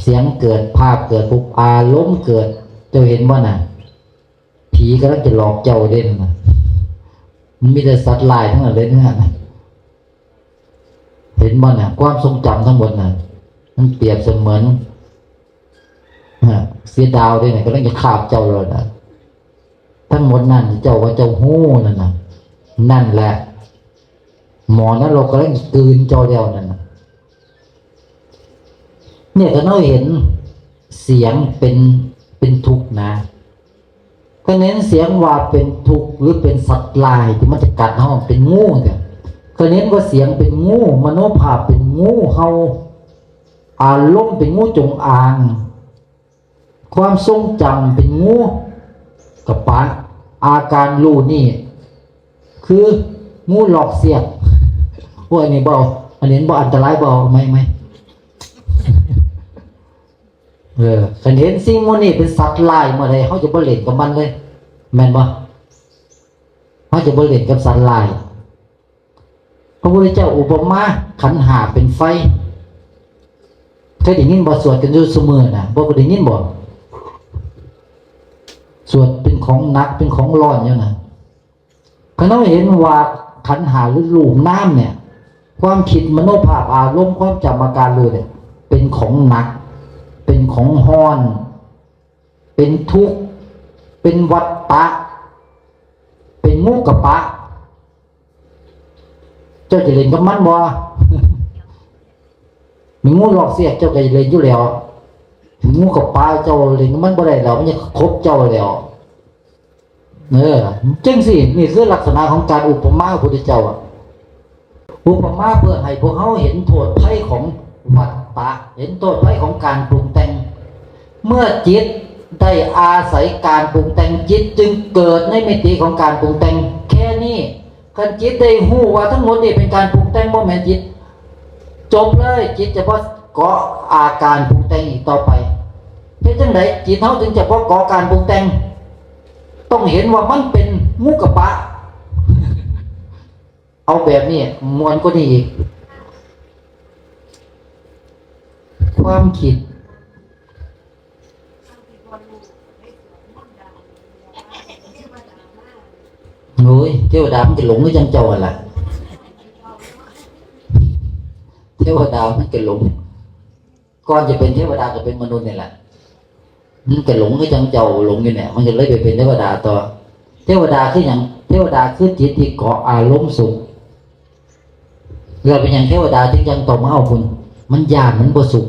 เสียงเกิด ภาพเกิดปุ๊บ อารมณ์เกิด เจ้าเห็นบ่น่ะ ผีกำลังจะหลอกเจ้าเด้นั่นน่ะ มันมีแต่สัตว์ร้ายทั้งนั้นเลยนะ เห็นบ่น่ะ ความทรงจำทั้งหมดน่ะ มันเปรียบเสมือน ฮะ เสือดาวเด้เนี่ยกำลังจะคาบเจ้าเลยนะ ทั้งหมดนั่นที่เจ้าว่าเจ้าฮู้นั่นน่ะ นั่นแหละ หมอนรกกำลังจะกลืนเจ้าแล้วนั่นน่ะ เนี่ยก็เราเห็นเสียงเป็น เป็นทุกข์นะ ก็เน้นเสียงว่าเป็นทุกข์หรือเป็นสัตว์ร้ายที่มันจะกัดเฮาเป็นงูเนี่ย ก็เน้นว่าเสียงเป็นงู มโนภาพเป็นงูเห่า อารมณ์เป็นงูจงอาง ความทรงจำเป็นงูกระปะ อาการรู้นี่ คืองูหลอกเสียก โอ้ย อันนี้บ่เอา อันนี้บ่อันตราย บ่เอา ไม่ ไม่ เออ คันเห็นสิ่งหมู่นี้เป็นสัตว์ร้ายเมื่อใด เฮาจะบ่เล่นกับมันเลย แม่นบ่ เฮาจะบ่เล่นกับสัตว์ร้าย พระพุทธเจ้าอุปมาขันธ์ห้าเป็นไฟ เคยได้ยินบ่ สวดกันอยู่ซุมื้อน่ะ บ่ได้ยินบ่ สวดเป็นของหนัก เป็นของร้อนอยู่น่ะ คันเฮาเห็นว่าขันธ์ห้าหรือรูปนามเนี่ย ความคิด มโนภาพ อารมณ์ ความจำ อาการรู้เนี่ย เป็นของหนัก เป็นของร้อน เป็นทุกข์ เป็นวัฏฏะ เป็นงูกระปะ เจ้าจะเล่นกับมันบ่ มีงูหลอกเสียก เจ้าก็จะเล่นอยู่แล้ว งูกระปะ เจ้าเล่นกับมันบ่ได้แล้ว มันจะขบเจ้าแล้ว เออ จังซี่ นี่คือลักษณะของการอุปมาพระพุทธเจ้าอะ อุปมาเพื่อให้พวกเฮาเห็นโทษภัยของวัฏฏะ เห็นโทษภัยของการปรุงแต่ง เมื่อจิตได้อาศัยการปรุงแต่ง จิตจึงเกิดในมิติของการปรุงแต่ง แค่นี้ คันจิตได้ฮู้ว่าทั้งหมดนี่เป็นการปรุงแต่ง บ่แม่นจิต จบเลย จิตจะบ่เกาะอาการปรุงแต่งอีกต่อไป เฮ็ดจั่งใดจิตเฮาจึงจะบ่เกาะการปรุงแต่ง ต้องเห็นว่ามันเป็นงูกระปะ เอาแบบนี้ม่วนกว่านี้อีก ความคิด โอ้ย เทวดามันจะหลงคือจั่งเจ้าหั่นล่ะ เทวดามันจะหลง ก่อนจะเป็นเทวดาก็เป็นมนุษย์นี่แหละ มันก็หลงคือจั่งเจ้าหลงอยู่เนี่ย มันก็เลยไปเป็นเทวดาต่อ เทวดาคือหยัง เทวดาคือจิตที่เกาะอารมณ์สุข แล้วเป็นหยังเทวดาจึงยังต้องมาเอาบุญ มันย้านมันบ่สุข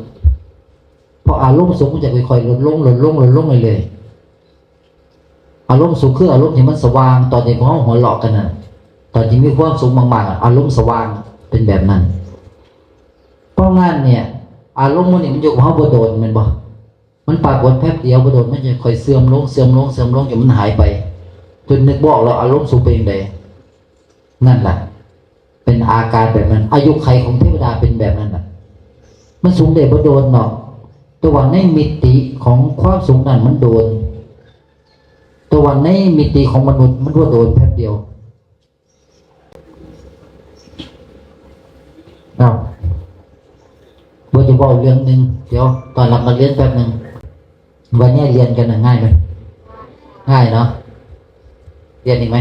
เพราะอารมณ์สุขมันจะค่อยๆลดลง ลดลง ลดลงเรื่อยๆ อารมณ์สุขคืออารมณ์ที่มันสว่าง ตอนที่พวกเราหัวเราะกันน่ะ ตอนที่มีความสุขมากๆอะ อารมณ์สว่างเป็นแบบนั้น เพราะงั้นเนี่ย อารมณ์มันนี่มันอยู่กับเราบ่โดน แม่นบ่ มันปรากฏแป๊บเดียว บ่โดนมันจะค่อยเสื่อมลง เสื่อมลง เสื่อมลงจนมันหายไป จนนึกบ่ออกแล้วอารมณ์สุขเป็นจั่งใด นั่นแหละ เป็นอาการแบบนั้น อายุขัยของเทวดาเป็นแบบนั้นน่ะ มันสุขได้บ่โดนเนาะ แต่ว่าในมิติของความสุขนั้นมันโดน แต่ว่าในมิติของมนุษย์มันบ่โดนแป๊บเดียว อ้าว ว่าจะเว้าเรื่องหนึ่ง เดี๋ยวต้อนรับนักเรียนแป๊บหนึ่ง วันนี้เรียนกันน่ะง่ายไหม ง่ายเนาะ เรียนอีกไหม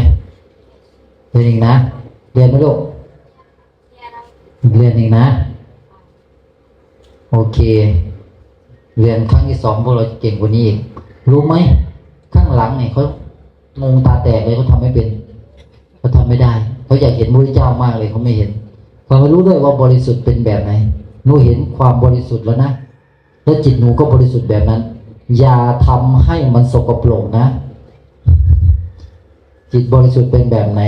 เรียนอีกนะ เรียนไหมลูก เรียนอีกนะ โอเค เรียนครั้งที่สองพวกเราจะเก่งกว่านี้อีก รู้ไหม ข้างหลังเนี่ยเขางงตาแตกเลย เขาทำไม่เป็น เขาทำไม่ได้ เขาอยากเห็นพระพุทธเจ้ามากเลย เขาไม่เห็น เขาไม่รู้ด้วยว่าบริสุทธิ์เป็นแบบไหน หนูเห็นความบริสุทธิ์แล้วนะ แล้วจิตหนูก็บริสุทธิ์แบบนั้น อย่าทำให้มันสกปรกนะ จิตบริสุทธิ์เป็นแบบไหน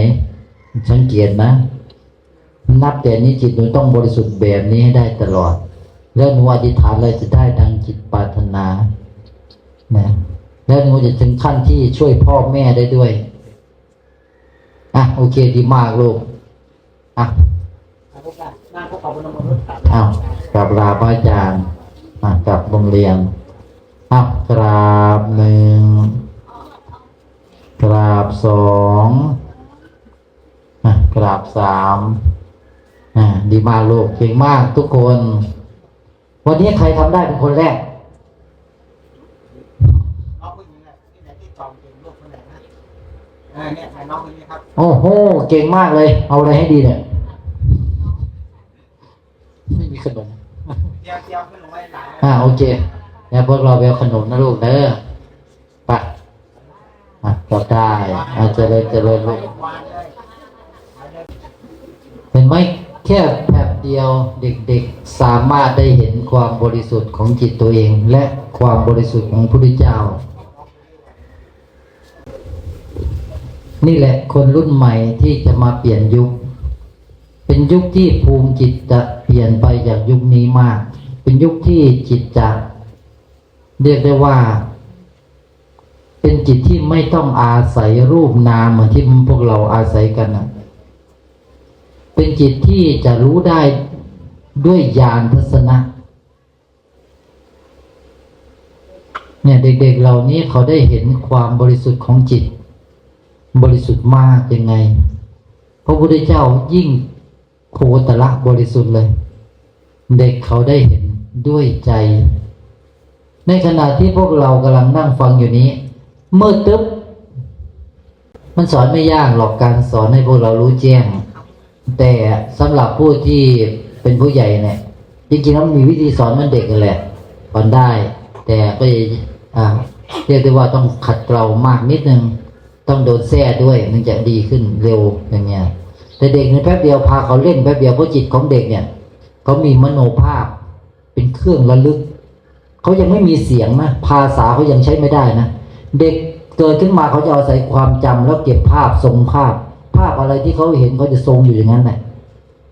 สังเกตนะ นับแต่นี้จิตหนูต้องบริสุทธิ์แบบนี้ให้ได้ตลอด แล้วหนูอธิษฐานอะไรจะได้ดังจิตปรารถนา นะ แล้วหนูจะถึงขั้นที่ช่วยพ่อแม่ได้ด้วย อ่ะ โอเค ดีมากลูก อ่ะ อ้าว กราบลาพระอาจารย์ อ่ะ กลับโรงเรียน อ้าว กราบหนึ่ง กราบสอง อ่ะ กราบสาม อ่ะ ดีมากลูก เก่งมากทุกคน วันนี้ใครทำได้เป็นคนแรก เอาผู้หญิงอะ ที่ไหนที่จองเป็นลูกคนไหนนะ โอ้โห เก่งมากเลย เอาอะไรให้ดีเนี่ย ไม่มีขนม อ่า โอเค แล้วพวกเราไปเอาขนมนะลูกเด้อ ไป อ่ะ ก็ได้ อ่ะ เจริญ เจริญลูก เห็นไหม แค่แป๊บเดียว เด็กๆ สามารถได้เห็นความบริสุทธิ์ของจิตตัวเอง และความบริสุทธิ์ของพระพุทธเจ้า นี่แหละคนรุ่นใหม่ที่จะมาเปลี่ยนยุค เป็นยุคที่ภูมิจิตจะเปลี่ยนไปจากยุคนี้มาก เป็นยุคที่จิตจะ เรียกได้ว่า เป็นจิตที่ไม่ต้องอาศัยรูปนามเหมือนที่พวกเราอาศัยกันนะ เป็นจิตที่จะรู้ได้ด้วยญาณทัศนะ เนี่ย เด็กๆเหล่านี้เขาได้เห็นความบริสุทธิ์ของจิต บริสุทธิ์มากยังไง พระพุทธเจ้ายิ่งโคตรละบริสุทธิ์เลย เด็กเขาได้เห็นด้วยใจ ในขณะที่พวกเรากำลังนั่งฟังอยู่นี้ มืดตึ๊บ มันสอนไม่ยากหรอก การสอนให้พวกเรารู้แจ้ง แต่สำหรับผู้ที่เป็นผู้ใหญ่เนี่ย จริงๆแล้วมันมีวิธีสอนเหมือนเด็กนั่นแหละ สอนได้ แต่ก็จะอ่าเรียกได้ว่าต้องขัดเกลามากนิดนึง ต้องโดนแส้ด้วย มันจะดีขึ้นเร็วอย่างเงี้ย แต่เด็กในแป๊บเดียว พาเขาเล่นแป๊บเดียว เพราะจิตของเด็กเนี่ย เขามีมโนภาพเป็นเครื่องระลึก เขายังไม่มีเสียงนะ ภาษาเขายังใช้ไม่ได้นะ เด็กเกิดขึ้นมาเขาจะอาศัยความจำแล้วเก็บภาพ ทรงภาพ ภาพอะไรที่เขาเห็นเขาจะทรงอยู่อย่างนั้นแหละ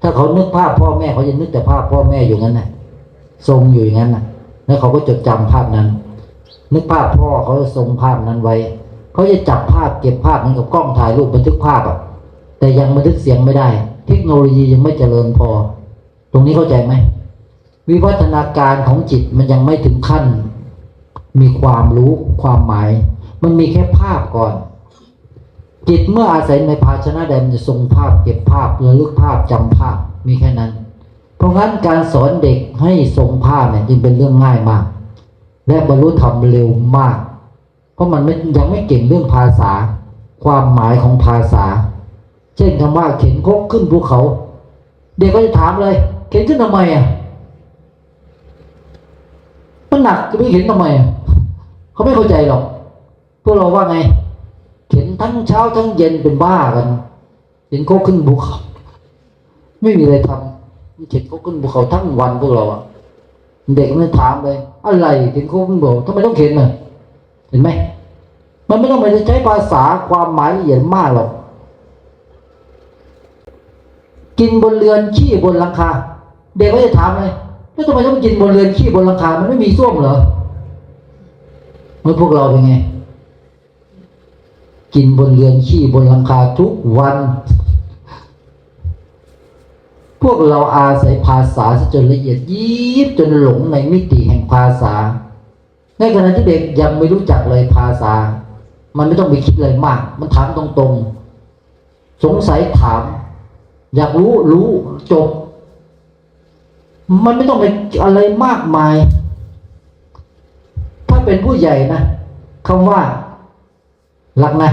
ถ้าเขานึกภาพพ่อแม่เขาจะนึกแต่ภาพพ่อแม่อยู่งั้นแหละ ทรงอยู่อย่างนั้นนะ แล้วเขาก็จดจำภาพนั้น นึกภาพพ่อเขาจะทรงภาพนั้นไว้ เขาจะจับภาพ เก็บภาพเหมือนกับกล้องถ่ายรูปบันทึกภาพอะ แต่ยังบันทึกเสียงไม่ได้ เทคโนโลยียังไม่เจริญพอ ตรงนี้เข้าใจไหม วิวัฒนาการของจิตมันยังไม่ถึงขั้นมีความรู้ความหมาย มันมีแค่ภาพก่อน จิตเมื่ออาศัยในภาชนะใดมันจะทรงภาพ เก็บภาพ ระลึกภาพ จำภาพ มีแค่นั้น เพราะงั้นการสอนเด็กให้ทรงภาพเนี่ยจึงเป็นเรื่องง่ายมาก และบรรลุธรรมเร็วมาก เพราะมันไม่ยังไม่เก่งเรื่องภาษา ความหมายของภาษา เช่นคำว่าเข็นครกขึ้นภูเขา เด็กก็จะถามเลย เข็นขึ้นทำไมอ่ะ มันหนักจะไปเข็นทำไมอ่ะ เขาไม่เข้าใจหรอก พวกเราว่าไง เข็นทั้งเช้าทั้งเย็นเป็นบ้ากัน เข็นครกขึ้นภูเขา ไม่มีอะไรทำ เข็นครกขึ้นภูเขาทั้งวันพวกเราอะ เด็กมันถามเลย อะไรเข็นครกขึ้นภูเขา ทำไมต้องเข็นน่ะ เห็นไหม มันไม่ต้องไปใช้ภาษาความหมายละเอียดมากหรอก กินบนเรือนขี้บนหลังคา เด็กก็จะถามเลย แล้วทำไมต้องกินบนเรือนขี้บนหลังคา มันไม่มีส้วมเหรอ เมื่อพวกเราเป็นไง กินบนเรือนขี้บนหลังคาทุกวัน พวกเราอาศัยภาษาซะจนละเอียดยิบจนหลงในมิติแห่งภาษา ในขณะที่เด็กยังไม่รู้จักเลยภาษา มันไม่ต้องไปคิดอะไรมาก มันถามตรงๆ สงสัยถาม อยากรู้ รู้ จบ มันไม่ต้องไปอะไรมากมาย ถ้าเป็นผู้ใหญ่นะคำว่า รักนะ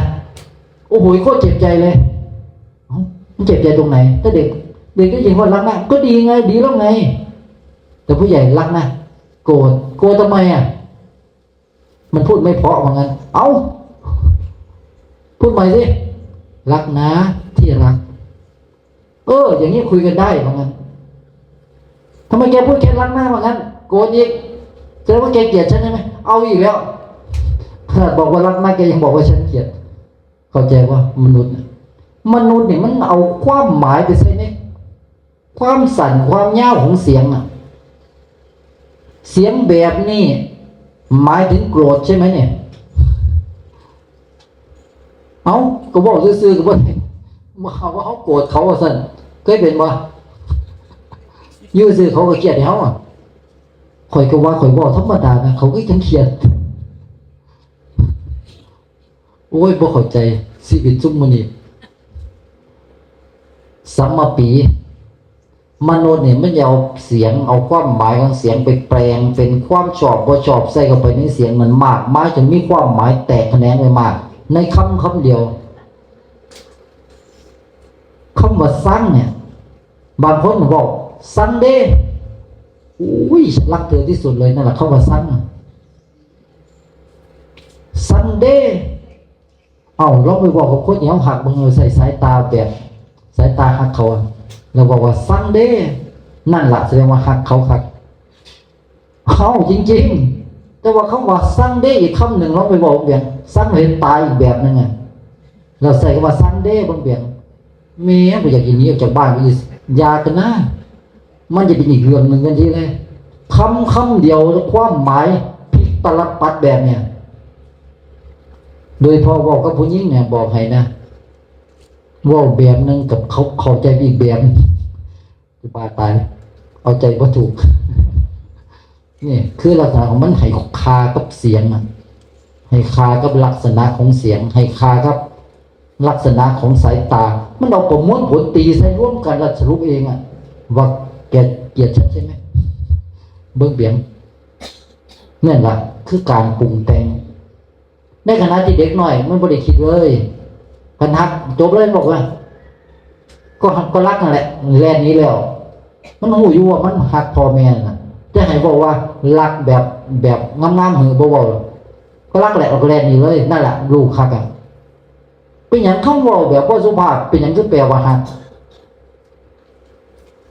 โอ้โห โคตรเจ็บใจเลย เอ้า มันเจ็บใจตรงไหน ถ้าเด็ก เด็กได้ยินว่ารักนะ ก็ดีไง ดีแล้วไง แต่ผู้ใหญ่รักนะ โกรธ โกรธทำไมอ่ะ มันพูดไม่เพราะว่างั้น เอ้า พูดใหม่สิ รักนะ ที่รัก เออ อย่างนี้คุยกันได้ว่างั้น ทำไมแกพูดแค่รักนะว่างั้น โกรธอีก แสดงว่าแกเกลียดฉันใช่ไหม เอาอีกแล้ว ขนาดบอกว่ารักนะ แกยังบอกว่าฉันเกลียด เข้าใจว่ามนุษย์น่ะ มนุษย์เนี่ยมันเอาความหมายไปใส่ในความสั้นความยาวของเสียงน่ะ เสียงแบบนี้ หมายถึงโกรธใช่ไหมเนี่ย เอ้า ก็บอกซื่อๆ ก็บอกว่าเขาว่าเขาโกรธเขาว่าซั่น เคยเป็นบ่ อยู่ซื่อเขาก็เกลียดให้เขาอ่ะ ข่อยก็ว่าข่อยบอกธรรมดานะ เขาก็ยังเกลียด โอ้ย บ่เข้าใจ ชีวิตซุมมื้อนี้ สัมมาปี มนุษย์เนี่ยมันจะเอาเสียง เอาความหมายของเสียงไปแปลงเป็นความชอบบ่ชอบใส่เข้าไปในเสียงนั้นมากมายจนมีความหมายแตกแขนงไปมาก ในคำคำเดียว คำว่าซังเนี่ย บางคนบอกซังเด้ อุ้ย รักเธอที่สุดเลย นั่นแหละคำว่าซังอะ ซังเด้ เอ้า ลองไปบอกกับคนที่เขาหักมึง เอาใส่สายตาแบบ สายตาหักเขาอะ แล้วบอกว่าซังเด้ นั่นแหละแสดงว่าหักเขาคัก เขาจริงๆ แต่ว่าคำว่าซังเด้อีกคำหนึ่ง ลองไปบอกเปลี่ยน ซังเห็นตายอีกแบบหนึ่งอะ เราใส่คำว่าซังเด้บางเปลี่ยน แม่บ่อยากจะหนีออกจากบ้าน ไปอยากันนะ มันจะเป็นอีกเรื่องหนึ่งกันทีเลย คำคำเดียวความหมายพลิกตลับปัดแบบเนี่ย โดยพอบอกกับผู้หญิงเนี่ย บอกให้นะ เว้าแบบหนึ่งกับเขาเข้าใจอีกแบบ จะบ้าตาย เอาใจบ่ถูก นี่คือลักษณะของมัน ให้ค่ากับเสียงอะ ให้ค่ากับลักษณะของเสียง ให้ค่ากับลักษณะของสายตา มันเอาประมวลผลตีใส่ร่วมกันแล้วสรุปเองอะ ว่าแกเกลียดฉันใช่ไหม เบิ่งเปียง เนี่ยละคือการปรุงแต่ง ในขณะที่เด็กน้อยมันบ่ได้คิดเลย คันฮักจบเลยบอกว่า ก็ฮักก็รักนั่นแหละ แล่นหนีแล้ว มันฮู้อยู่ว่ามันฮักพ่อแม่น่ะ แต่ให้บอกว่ารักแบบ แบบงามๆ หือบ่เว้า ก็รักแหละ ก็แล่นหนีเลย นั่นแหละลูกฮักอะ เป็นหยังคำเว้าแบบบ่สุภาพ เป็นหยังคือแปลว่าฮัก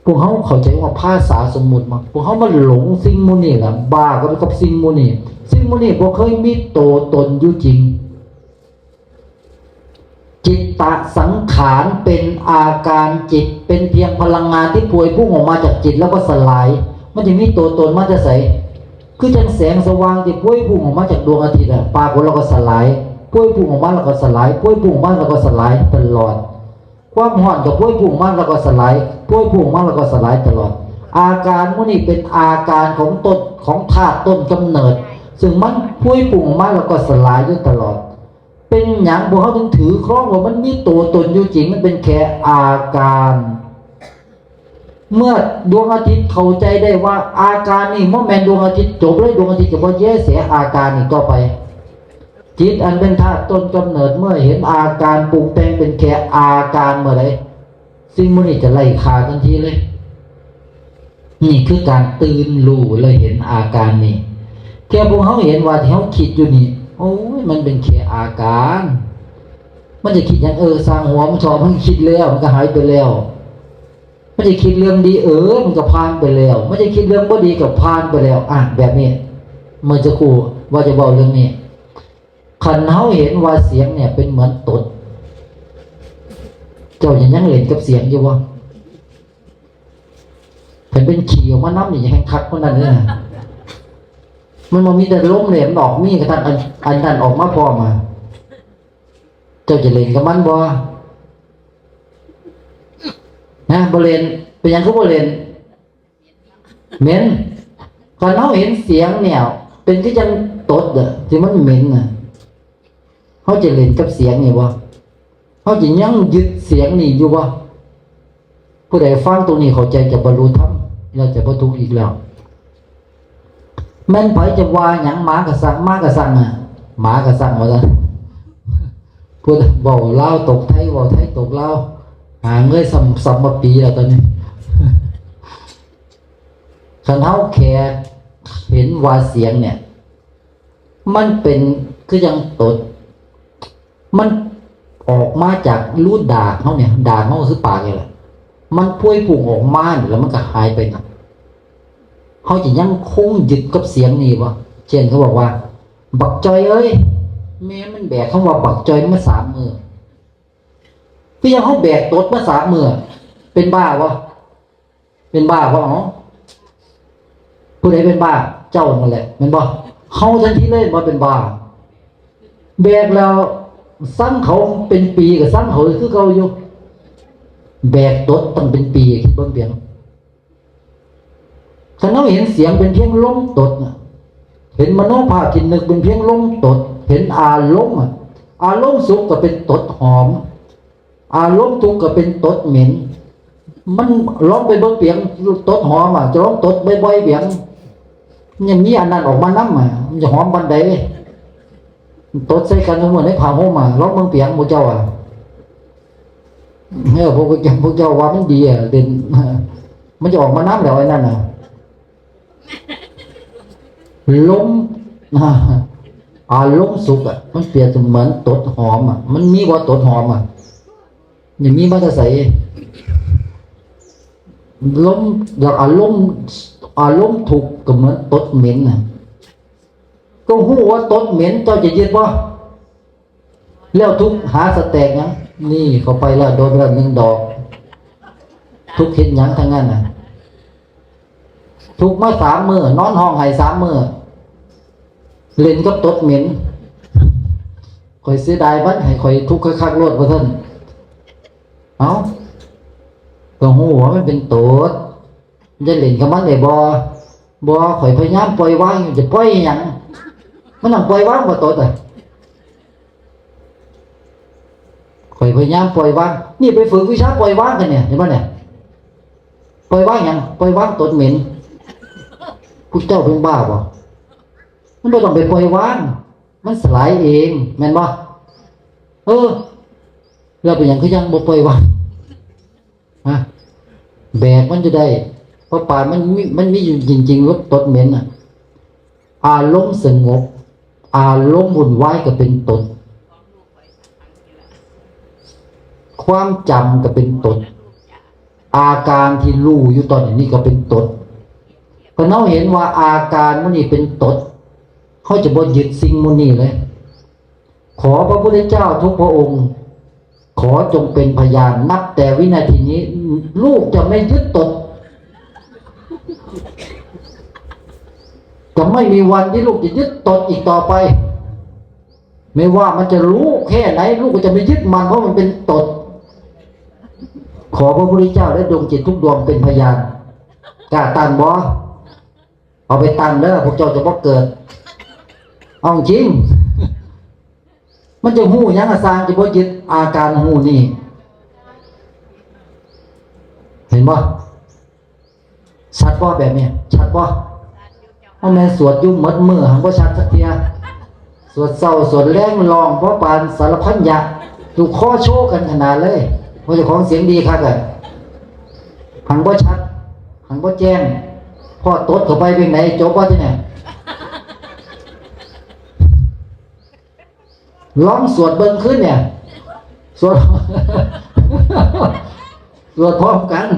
พวกเฮาเข้าใจว่าภาษาสมมุติมา พวกเฮามาหลงสิ่งหมู่นี้แหละ บ้ากันกับสิ่งหมู่นี้ สิ่งหมู่นี้บ่เคยมีตัวตนอยู่จริง จิตตสังขารเป็นอาการจิต เป็นเพียงพลังงานที่พวยพุ่งออกมาจากจิตแล้วก็สลาย มันจะมีตัวตนมาจะใส คือจังแสงสว่างที่พวยพุ่งออกมาจากดวงอาทิตย์อะ ปรากฏแล้วก็สลาย พวยพุ่งออกมาแล้วก็สลาย พวยพุ่งออกมาแล้วก็สลายตลอด ความฮ้อนก็พวยพุ่งมาแล้วก็สลาย พวยพุ่งมาแล้วก็สลายตลอด อาการหมู่นี้เป็นอาการของต้น ของธาตุต้นกำเนิด ซึ่งมันพวยพุ่งมาแล้วก็สลายอยู่ตลอด เป็นหยังพวกเขาถึงถือครองว่ามันมีตัวตนอยู่จริง มันเป็นแค่อาการ เมื่อดวงอาทิตย์เข้าใจได้ว่าอาการนี่บ่แม่นดวงอาทิตย์ จบเลย ดวงอาทิตย์จะบ่แยแสอาการอีกต่อไป จิตอันเป็นธาตุต้นกำเนิด เมื่อเห็นอาการปรุงแต่งเป็นแค่อาการเมื่อใด สิ่งหมู่นี้จะไล่ฆ่าทันทีเลย นี่คือการตื่นรู้และเห็นอาการนี่ แค่พวกเขาเห็นว่าที่เขาคิดอยู่นี่ โอ้ย มันเป็นแค่อาการ มันจะคิดอย่าง เออ สร้างหัวมันชอบ มันคิดแล้ว มันก็หายไปแล้ว มันจะคิดเรื่องดี เออ มันก็ผ่านไปแล้ว มันจะคิดเรื่องบ่ดีก็ผ่านไปแล้ว อ่ะ แบบนี้ เมื่อสักครู่ว่าจะเว้าเรื่องนี้ คันเฮาเห็นว่าเสียงเนี่ยเป็นเหมือนตด เจ้ายังยังเล่นกับเสียงอยู่บ่ คันเป็นขี้ออกมานำนี่ยังแฮงคักกว่านั้นเลยนะ มันบ่มีแต่ลมเลย มันออกมีกระทั่งอัน อันนั้นออกมาพร้อมอะ เจ้าจะเล่นกับมันบ่ นะ บ่เล่น เป็นหยังคือบ่เล่น เหม็น คันเฮาเห็นเสียงเนี่ย เป็นคือจังตดอะ ที่มันเหม็นน่ะ เฮาจะเล่นกับเสียงนี่บ่ เฮาจะยังยึดเสียงนี่อยู่บ่ ผู้ใดฟังตรงนี้เข้าใจจะบรรลุธรรม แล้วจะบ่ทุกข์อีกแล้ว แม่นไผจะว่าหยัง หมากะซัง หมากะซังอะ หมากะซังว่าซั่น พูดเว้าลาวตกไทย เว้าไทยตกลาว หาเงยซ้ำ ซ้ำมาปีแล้วตอนนี้ คันเฮาแค่เห็นว่าเสียงเนี่ย มันเป็นคือยังตด มันออกมาจากรูดากเฮาเนี่ย ดากเฮาคือปากนี่แหละ มันพวยพุ่งออกมานี่แล้วมันก็หายไปนะ เฮาจะยังคงยึดกับเสียงนี่บ่ เช่นเขาบอกว่า บักจอยเอ้ย แม่มันแบกคำว่าบักจอยมาสามมื้อ คือยังเฮาแบกตดมาสามมื้อ เป็นบ้าบ่ เป็นบ้าบ่ เอ้า ผู้ใดเป็นบ้า เจ้านั่นแหละ แม่นบ่ เฮาทันทีเลยว่าเป็นบ้า แบกแล้วซังเขาเป็นปีก็ซังเขาคือเก่าอยู่ แบกตดตั้งเป็นปี คิดเบิ่งเปียง คันเฮาเห็นเสียงเป็นเพียงลมตดน่ะ เห็นมโนภาพจิตนึกเป็นเพียงลมตด เห็นอารมณ์อะ อารมณ์สุขก็เป็นตดหอม อารมณ์ทุกข์ก็เป็นตดเหม็น มันลองไปเบิ่งเปียงตดหอมอะ จะลองตดบ่อยๆเปียง ยังมีอันนั้นออกมานำอะ มันจะหอมปานใด ตดใส่กันเหมือนในผ้าห่มอะ ลองเบิ่งเปียงหมู่เจ้าอะ เออ พวกเจ้า พวกเจ้าว่ามันดีอะ เด่น มันจะออกมาน้ำแล้วไอ้นั่นน่ะ ลม อารมณ์สุขอ่ะ มันเปรียบเสมือนตดหอมอ่ะ มันมีบ่ตดหอมอ่ะ อย่างนี้มาแต่ไส ลม อยากอารมณ์ อารมณ์ทุกข์ก็เหมือนตดเหม็นน่ะ ก็ฮู้ว่าตดเหม็น เจ้าจะยึดบ่ แล้วทุกข์หาสแตกหยัง นี่เข้าไปแล้วโดนไปแล้วหนึ่งดอก ทุกข์เฮ็ดหยังทั้งนั้นน่ะ ทุกข์มาสามมื้อ นอนฮ้องไห้สามมื้อ เล่นกับตดเหม็น ข้อยเสียดายมัน ให้ข้อยทุกข์คักๆโลดว่าซั่น เอ้า ก็ฮู้ว่ามันเป็นตด จะเล่นกับมันได้บ่ บ่ ข้อยพยายามปล่อยวางอยู่ จะปล่อยอีหยัง มันต้องปล่อยวางบ่ตดอะ ข้อยพยายามปล่อยวาง นี่ไปฝึกวิชาปล่อยวางกันเนี่ย เห็นบ่เนี่ย ปล่อยวางหยัง ปล่อยวางตดเหม็น พวกเจ้าเป็นบ้าบ่ มันบ่ต้องไปปล่อยวาง มันสลายเอง แม่นบ่ เออ แล้วเป็นหยังคือยังบ่ปล่อยวาง ฮะ แบกมันอยู่ได้ เพราะปานมันมี มันมีอยู่จริงๆ รสตดเหม็นน่ะ อารมณ์สงบ อารมณ์วุ่นวายก็เป็นตด ความจำก็เป็นตด อาการที่รู้อยู่ตอนนี้ก็เป็นตด คันเฮาเห็นว่าอาการหมู่นี้เป็นตด เฮาจะบ่ยึดสิ่งหมู่นี้เลย ขอพระพุทธเจ้าทุกพระองค์ ขอจงเป็นพยาน นับแต่วินาทีนี้ ลูกจะไม่ยึดตด จะไม่มีวันที่ลูกจะยึดตดอีกต่อไป ไม่ว่ามันจะรู้แค่ไหน ลูกก็จะไม่ยึดมัน เพราะมันเป็นตด ขอพระพุทธเจ้าและดวงจิตทุกดวงเป็นพยาน กล้าตั้งบ่ เอาไปตั้งเด้อ พวกเจ้าจะบ่เกิด เอาจริง มันจะฮู้หยังอะ สร้างจะบ่ยึดอาการฮู้นี่ เห็นบ่ ชัดบ่แบบนี้ ชัดบ่ ว่าแม่นสวดอยู่หมดมื้อ หังบ่ชัดสักเทื่อ สวดเช้าสวดแลง ร้องพอปานสารพันยะ ลูกคอโชว์กันขนาดเลย ว่าเจ้าของเสียงดีคักอะ หังบ่ชัด หังบ่แจ้ง พอตดเข้าไปเป็นไง จบบ่ทีเนี่ย ลองสวดเบิ่งคืนเนี่ย สวด สวดพร้อมกัน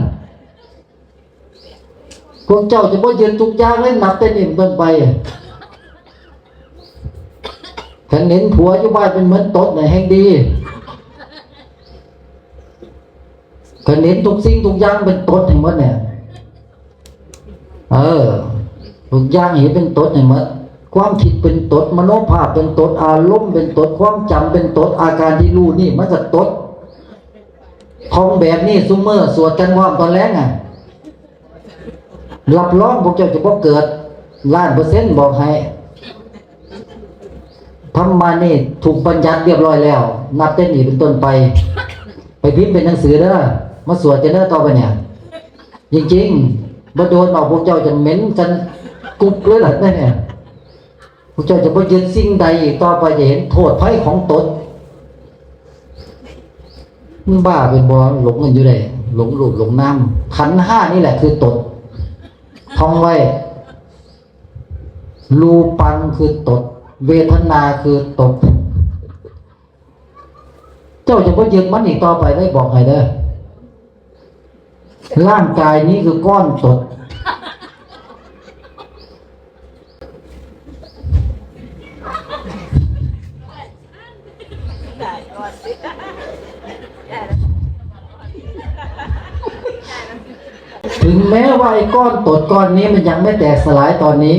พวกเจ้าจะบ่ยึดทุกอย่างเลย นับแต่นี้เป็นต้นไป คันเห็นผัวอยู่บ้านเป็นเหมือนตดเนี่ย แฮงดี คันเห็นทุกสิ่งทุกอย่างเป็นตดให้หมดเนี่ย เออ ทุกอย่างเห็นเป็นตดให้หมด ความคิดเป็นตด มโนภาพเป็นตด อารมณ์เป็นตด ความจำเป็นตด อาการที่รู้นี่มันก็ตด ท่องแบบนี้ซุมื้อ สวดกันพร้อมตอนแลงอะ รับรองพวกเจ้าจะบ่เกิด ล้านเปอร์เซ็นต์ บอกให้ ธรรมะนี่ถูกบัญญัติเรียบร้อยแล้ว นับแต่นี้เป็นต้นไป ไปพิมพ์เป็นหนังสือเด้อ มาสวดกันเด้อต่อไปเนี่ย จริงๆ บ่โดนออก พวกเจ้าจะเหม็นกันกุบเลยล่ะเนี่ย พวกเจ้าจะบ่ยึดสิ่งใดอีกต่อไป จะเห็นโทษภัยของตด มันบ้าเป็นบ่ หลงกันอยู่เลย หลงรูปหลงนาม ขันธ์ห้านี่แหละคือตด ท่องไว้ รูปังคือตด เวทนาคือตด เจ้าจะบ่ยึดมันอีกต่อไปเลย บอกให้เด้อ ร่างกายนี้คือก้อนตด ถึงแม้ว่าไอ้ก้อนตดก้อนนี้มันยังไม่แตกสลายตอนนี้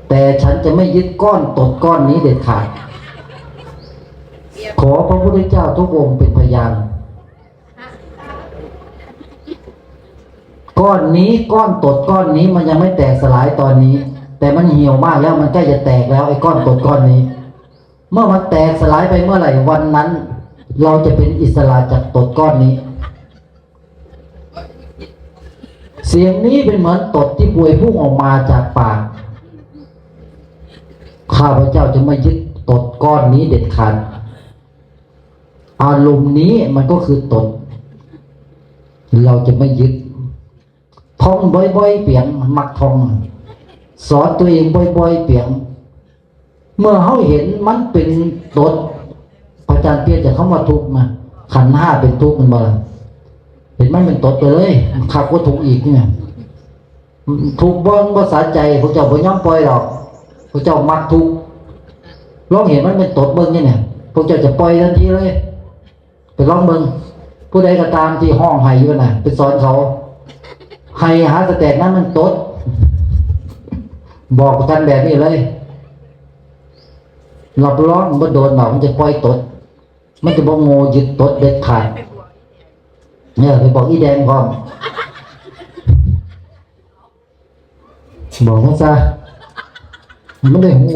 แต่ฉันจะไม่ยึดก้อนตดก้อนนี้เด็ดขาด ขอพระพุทธเจ้าทุกองค์เป็นพยาน ก้อนนี้ ก้อนตดก้อนนี้มันยังไม่แตกสลายตอนนี้ แต่มันเหี่ยวมากแล้ว มันใกล้จะแตกแล้ว ไอ้ก้อนตดก้อนนี้ เมื่อมันแตกสลายไปเมื่อไหร่ วันนั้น เราจะเป็นอิสระจากตดก้อนนี้ เสียงนี้เป็นเหมือนตดที่พวยพุ่งออกมาจากปาก ข้าพเจ้าจะไม่ยึดตดก้อนนี้เด็ดขาด อารมณ์นี้มันก็คือตด เราจะไม่ยึด ท่องบ่อยๆเปียง มักท่อง สอนตัวเองบ่อยๆเปียง เมื่อเฮาเห็นมันเป็นตด พระอาจารย์เปลี่ยนจากคำว่าทุกข์มา ขันธ์ห้าเป็นทุกข์ มันบ่ล่ะ เห็นมันเป็นตดไปเลย มันคักกว่าทุกข์อีกเนี่ย ทุกข์บ่ บ่สะใจ พวกเจ้าบ่ยอมปล่อยดอก พวกเจ้ามักทุกข์ ลองเห็นมันเป็นตดเบิ่งนี่เนี่ย พวกเจ้าจะปล่อยทันทีเลย ไปลองเบิ่ง ผู้ใดก็ตามที่ฮ้องไห้อยู่น่ะ ไปสอนเขา ไห้หาสแตกนั้นมันตด บอกกันแบบนี้เลย รับรองบ่โดนดอก มันจะปล่อยตด มันจะบ่โง่ยึดตดเด็ดขาด เนี่ย ไปบอกอีแดงพร้อม บอกมันซะ มันได้ฮู้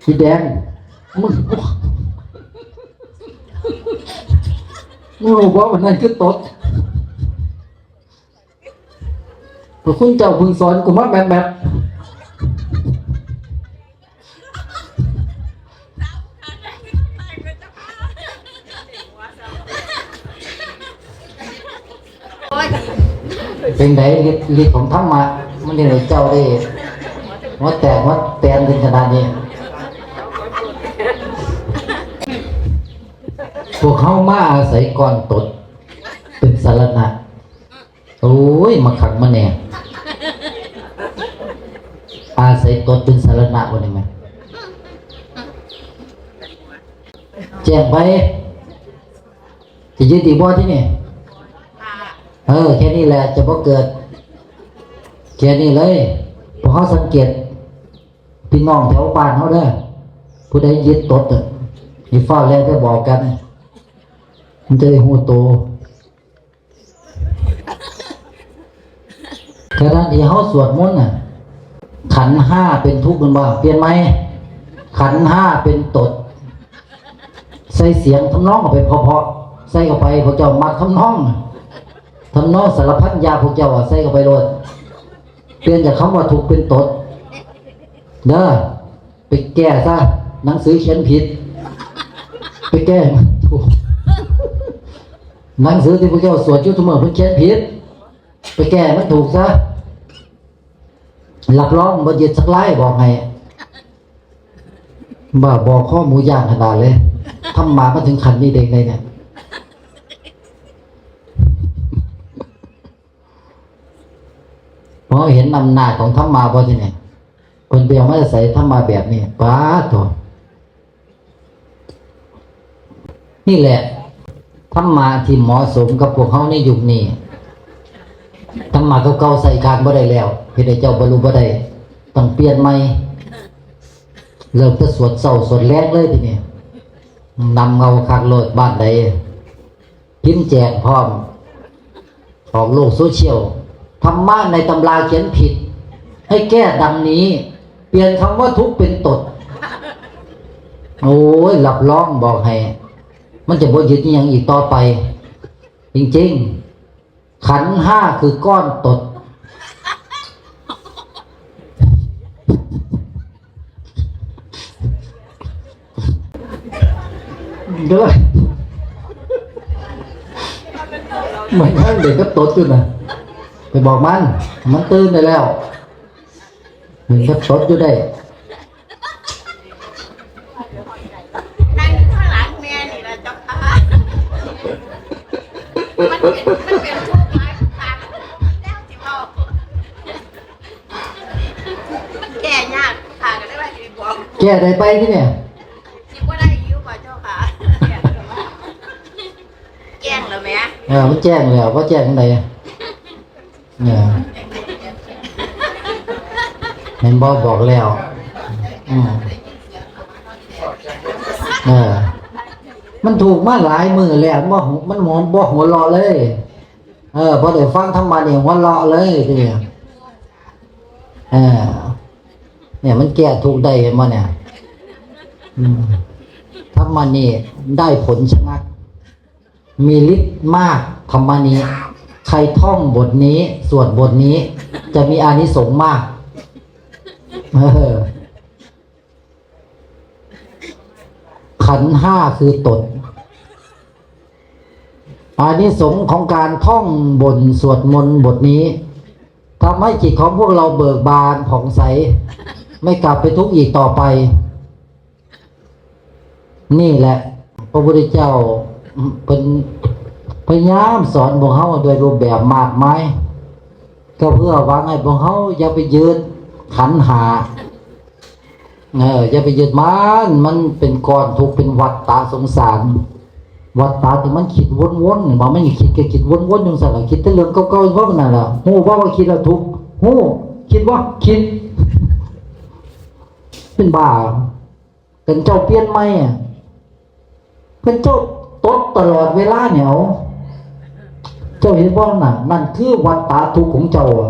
อีแดง มึง มึงรู้บ่ว่านั่นคือตด พระคุณเจ้าเพิ่งสอนกูมาแมบๆ เป็นไดฤทธิ์ ฤทธิ์ของธรรมะ มันเฮ็ดให้เจ้าได้หัวแตกหัวแตนถึงขนาดนี้ พวกเฮามาอาศัยก้อนตด เป็นสรณะ โอ้ย มาคักมาแน่ อาศัยตดเป็นสรณะวันนี้ไหม แจ้งไป จะยึดอีกบ่ที่นี่ เออ แค่นี้แหละ จะบ่เกิด แค่นี้เลย พวกเขาสังเกต พี่น้องแถวบ้านเขาเด้อ ผู้ใดยึดตดอะ อย่าฟ้าวแล่นไปบอกกัน มันจะได้ฮู้โต ขณะที่เขาสวดมนต์น่ะ ขันธ์ห้าเป็นทุกข์ มันว่า เปลี่ยนไหม ขันธ์ห้าเป็นตด ใส่เสียงทำนองออกไปเพราะๆ ใส่เข้าไป พวกเจ้ามักทำนองน่ะ ทำนองสารพันยา พวกเจ้าอะ ใส่เข้าไปโลด เปลี่ยนจากคำว่าทุกข์เป็นตด เด้อ ไปแก้ซะ หนังสือเขียนผิด ไปแก้ให้มันถูก หนังสือที่พวกเจ้าสวดอยู่ทุกมื้อ เพิ่นเขียนผิด ไปแก้ให้มันถูกซะ รับรองบ่ยึดสักลาย บอกให้ บ้าบอคอหมูย่างขนาดเลย ธรรมะมาถึงขั้นนี้ได้ไงเนี่ย พอเห็นอำนาจของธรรมะบ่ทีนี้ เพิ่นไปเอามาใส่ธรรมะแบบนี้ ป๊าดโธ่ นี่แหละ ธรรมะที่เหมาะสมกับพวกเฮาในยุคนี้ ธรรมะเก่าๆใส่การบ่ได้แล้ว เฮ็ดให้เจ้าบรรลุบ่ได้ ต้องเปลี่ยนใหม่ เริ่มแต่สวดเช้าสวดแลงเลยทีนี้ นำเอาคักโลด บ้านใด พิมพ์แจกพร้อม ออกโลกโซเชียล ธรรมะในตำราเขียนผิด ให้แก้ดังนี้ เปลี่ยนคำว่าทุกข์เป็นตด โอ้ย รับรองบอกให้ มันจะบ่ยึดอิหยังอีกต่อไป จริงๆ ขันธ์ห้าคือก้อนตด เด้อ มันยังเด็กก็ตดอยู่นะ ไปบอกมัน มันตื่นได้แล้ว มันก็ตดอยู่ได้ นั่งอยู่ข้างหลังแม่นี่แหละเจ้าค่ะ มันเป็น มันเป็นทุกข์หลายทุกข์หลายแล้วสิเว้า มันแก้ยากค่ะ ก็เลยว่าสิบอก แก้ได้ไปที่เนี่ย สิบ่ได้อยู่บ่เจ้าค่ะ แจ้งแล้วแหม เออ มันแจ้งแล้ว บ่แจ้งจั่งใด เออ เห็นบ่ บอกแล้ว อืม เออ มันถูกมาหลายมื้อแล้ว มันบ่ มันหัว บ่หัวเราะเลย เออ พอได้ฟังธรรมะนี่หัวเราะเลยทีเดียว เออ เนี่ยมันแก้ทุกข์ได้ เห็นบ่เนี่ย อืม ธรรมะนี่ได้ผลชะงัก มีฤทธิ์มาก ธรรมะนี้ ใครท่องบทนี้ สวดบทนี้ จะมีอานิสงส์มาก เออ ขันธ์ห้าคือตน อานิสงส์ของการท่องบนสวดมนต์บทนี้ทำให้จิตของพวกเราเบิกบานผ่องใส ไม่กลับไปทุกข์อีกต่อไป นี่แหละ พระพุทธเจ้าเป็นพยายามสอนพวกเฮาด้วยรูปแบบมากมาย ก็เพื่อหวังให้พวกเฮาอย่าไปยึดขันธ์ห้า เออ อย่าไปยึดมัน มันเป็นก้อนทุกข์ เป็นวัฏฏะสงสาร วัฏฏะที่มันคิดวนๆ เห็นบ่ มันคิดก็คิดวนๆ อยู่ซั่นล่ะ คิดแต่เรื่องเก่าๆ เพราะมันนั่นล่ะ ฮู้บ่ว่าคิดแล้วทุกข์ ฮู้ คิดบ่ คิด เป็นบ้า เป็นเจ้าเปลี่ยนใหม่อะ เป็นเจ้าตดตลอดเวลาเนี่ย เอา เจ้าเห็นบ่น่ะ นั่นคือวัฏฏะทุกข์ของเจ้าอะ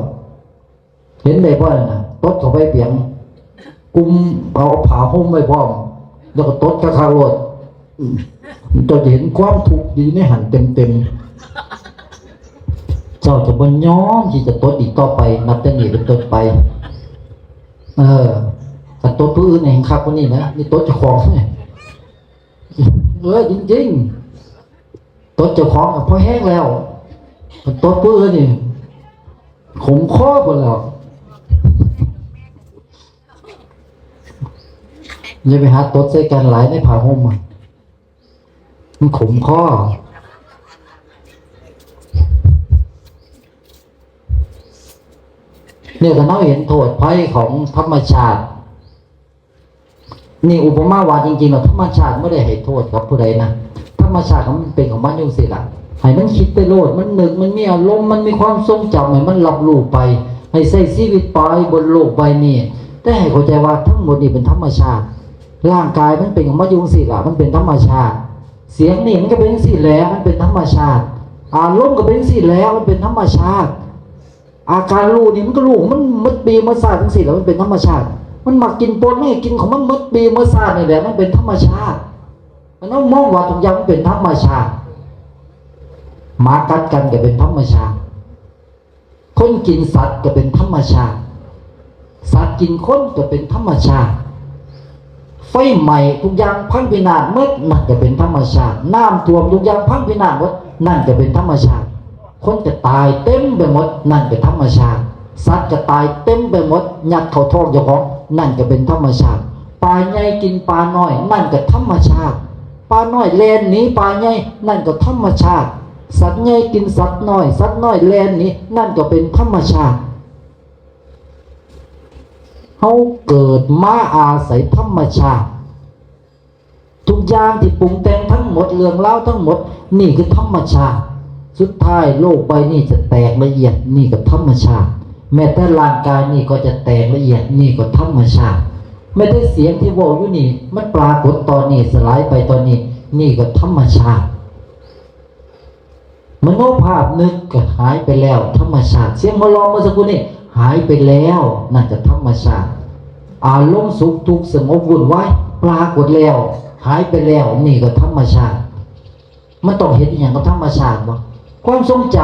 เห็นได้บ่น่ะ ตดเข้าไปเปียง กุมเอาผ้าห่มไว้พร้อม แล้วก็ตดคักๆ โลด อืม เจ้าจะเห็นความทุกข์อยู่ในหั้นเต็มๆ เจ้าจะบ่ยอมที่จะตดอีกต่อไป นับแต่นี้เป็นต้นไป เออ คันตดผู้อื่นแห่งคักกว่านี้นะ นี่ตดเจ้าของเนี่ย เออ จริงๆ ตดเจ้าของก็พอแฮงแล้ว คันตดผู้อื่นนี่ ขมคอหมดแล้ว อย่าไปหาตดใส่กันหลายในผ้าห่มอะ มันขมคอ เนี่ย ก็เฮาเห็นโทษภัยของธรรมชาติ นี่อุปมาว่าจริงๆ แล้วธรรมชาติบ่ได้ให้โทษกับผู้ใดนะ ธรรมชาติมันเป็นของมันอยู่จั่งซี้ล่ะ ให้มันคิดไปโลด มันนึก มันมีอารมณ์ มันมีความทรงจำ ให้มันรับรู้ไป ให้ใช้ชีวิตไปบนโลกใบนี้ แต่ให้เข้าใจว่าทั้งหมดนี่เป็นธรรมชาติ ร่างกายมันเป็นของมันอยู่จั่งซี้ล่ะ มันเป็นธรรมชาติ เสียงนี่มันก็เป็นจั่งซี้แหละ มันเป็นธรรมชาติ อารมณ์ก็เป็นจั่งซี้แหละ มันเป็นธรรมชาติ อาการรู้นี่มันก็รู้ของมันหมดปีหมดชาติจั่งซี้แหละ มันเป็นธรรมชาติ มันมักกินป่น มันก็กินของมันหมดปีหมดชาตินี่แหละ มันเป็นธรรมชาติ อันนั้นมองว่าทุกอย่างมันเป็นธรรมชาติ หมากัดกันก็เป็นธรรมชาติ คนกินสัตว์ก็เป็นธรรมชาติ สัตว์กินคนก็เป็นธรรมชาติ ไฟไหม้ทุกอย่างพังพินาศหมด นั่นก็เป็นธรรมชาติ น้ำท่วมทุกอย่างพังพินาศหมด นั่นก็เป็นธรรมชาติ คนก็ตายเต็มไปหมด นั่นก็ธรรมชาติ สัตว์ก็ตายเต็มไปหมด ยัดเข้าท้องเจ้าของ นั่นก็เป็นธรรมชาติ ปลาใหญ่กินปลาน้อย นั่นก็ธรรมชาติ ปลาน้อยแล่นหนีปลาใหญ่ นั่นก็ธรรมชาติ สัตว์ใหญ่กินสัตว์น้อย สัตว์น้อยแล่นหนี นั่นก็เป็นธรรมชาติ เฮาเกิดมาอาศัยธรรมชาติ ทุกอย่างที่ปรุงแต่งทั้งหมด เรื่องราวทั้งหมด นี่คือธรรมชาติ สุดท้ายโลกใบนี้จะแตกละเอียด นี่ก็ธรรมชาติ แม้แต่ร่างกายนี่ก็จะแตกละเอียด นี่ก็ธรรมชาติ แม้แต่เสียงที่เว้าอยู่นี่ มันปรากฏตอนนี้ สลายไปตอนนี้ นี่ก็ธรรมชาติ มโนภาพนึกก็หายไปแล้ว ธรรมชาติ เสียงหัวเราะเมื่อสักครู่นี้หายไปแล้ว นั่นก็ธรรมชาติ อารมณ์สุขทุกข์สงบวุ่นวายปรากฏแล้ว หายไปแล้ว นี่ก็ธรรมชาติ มันต้องเฮ็ดอีหยังกับธรรมชาติบ่ ความทรงจ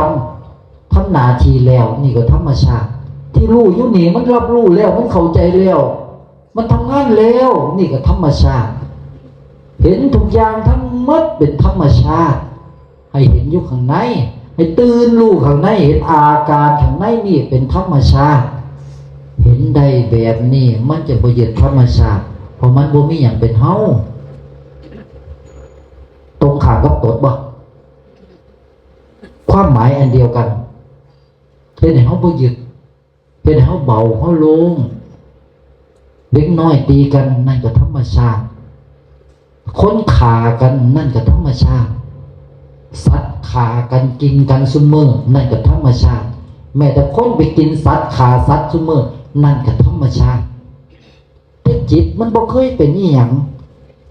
ำทำหน้าที่แล้ว นี่ก็ธรรมชาติ ที่รู้อยู่นี่มันรับรู้แล้ว มันเข้าใจแล้ว มันทำงานแล้ว นี่ก็ธรรมชาติ เห็นทุกอย่างทั้งหมดเป็นธรรมชาติ ให้เห็นอยู่ข้างใน ให้ตื่นรู้ข้างใน เห็นอาการข้างในนี่เป็นธรรมชาติ เห็นได้แบบนี้มันจะบ่ยึดธรรมชาติ เพราะมันบ่มีหยังเป็นเฮา ตรงข้ามกับตดบ่ ความหมายอันเดียวกัน เฮ็ดให้เฮาบ่ยึด เฮ็ดให้เฮาเบา เฮาโล่ง เด็กน้อยตีกัน นั่นก็ธรรมชาติ คนฆ่ากัน นั่นก็ธรรมชาติ สัตว์ฆ่ากันกินกันซุมื้อ นั่นก็ธรรมชาติ แม้แต่คนไปกินสัตว์ ฆ่าสัตว์ซุมื้อ นั่นก็ธรรมชาติ แต่จิตมันบ่เคยเป็นอีหยัง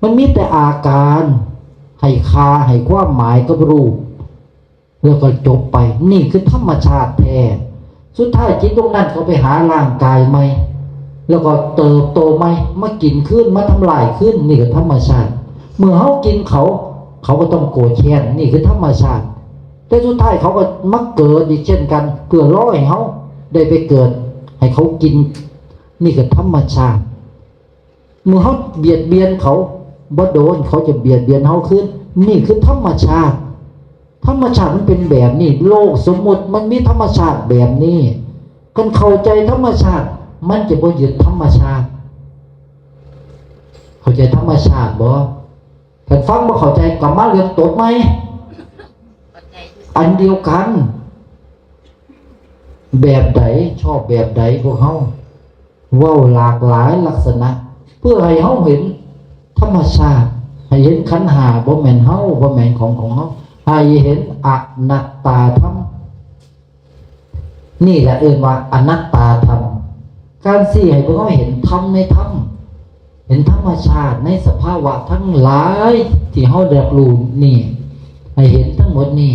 มันมีแต่อาการ ให้ค่า ให้ความหมายกับรูป แล้วก็จบไป นี่คือธรรมชาติแท้ สุดท้ายจิตดวงนั้นก็ไปหาร่างกายใหม่ แล้วก็เติบโตใหม่ มากินคืน มาทำลายคืน นี่คือธรรมชาติ เมื่อเฮากินเขา เขาก็ต้องโกรธแค้น นี่คือธรรมชาติ แต่สุดท้ายเขาก็มาเกิดอีกเช่นกัน เพื่อรอให้เฮาได้ไปเกิด ให้เขากิน นี่ก็ธรรมชาติ เมื่อเฮาเบียดเบียนเขา บ่โดน เขาจะเบียดเบียนเฮาคืน นี่คือธรรมชาติ ธรรมชาติมันเป็นแบบนี้ โลกสมมุติมันมีธรรมชาติแบบนี้ คันเข้าใจธรรมชาติ มันจะบ่ยึดธรรมชาติ เข้าใจธรรมชาติบ่ คันฟังบ่เข้าใจ กลับมาเรื่องตดใหม่ อันเดียวกัน แบบใด ชอบแบบใด พวกเฮา เว้าหลากหลายลักษณะ เพื่อให้เฮาเห็นธรรมชาติ ให้เห็นขันธ์ห้า บ่แม่นเฮา บ่แม่นของของเฮา ให้เห็นอนัตตาธรรม นี่แหละเอิ้นว่าอนัตตาธรรม การชี้ให้พวกเฮาเห็นธรรมในธรรม เห็นธรรมชาติในสภาวะทั้งหลายที่เฮาได้รับรู้นี่ ให้เห็นทั้งหมดนี่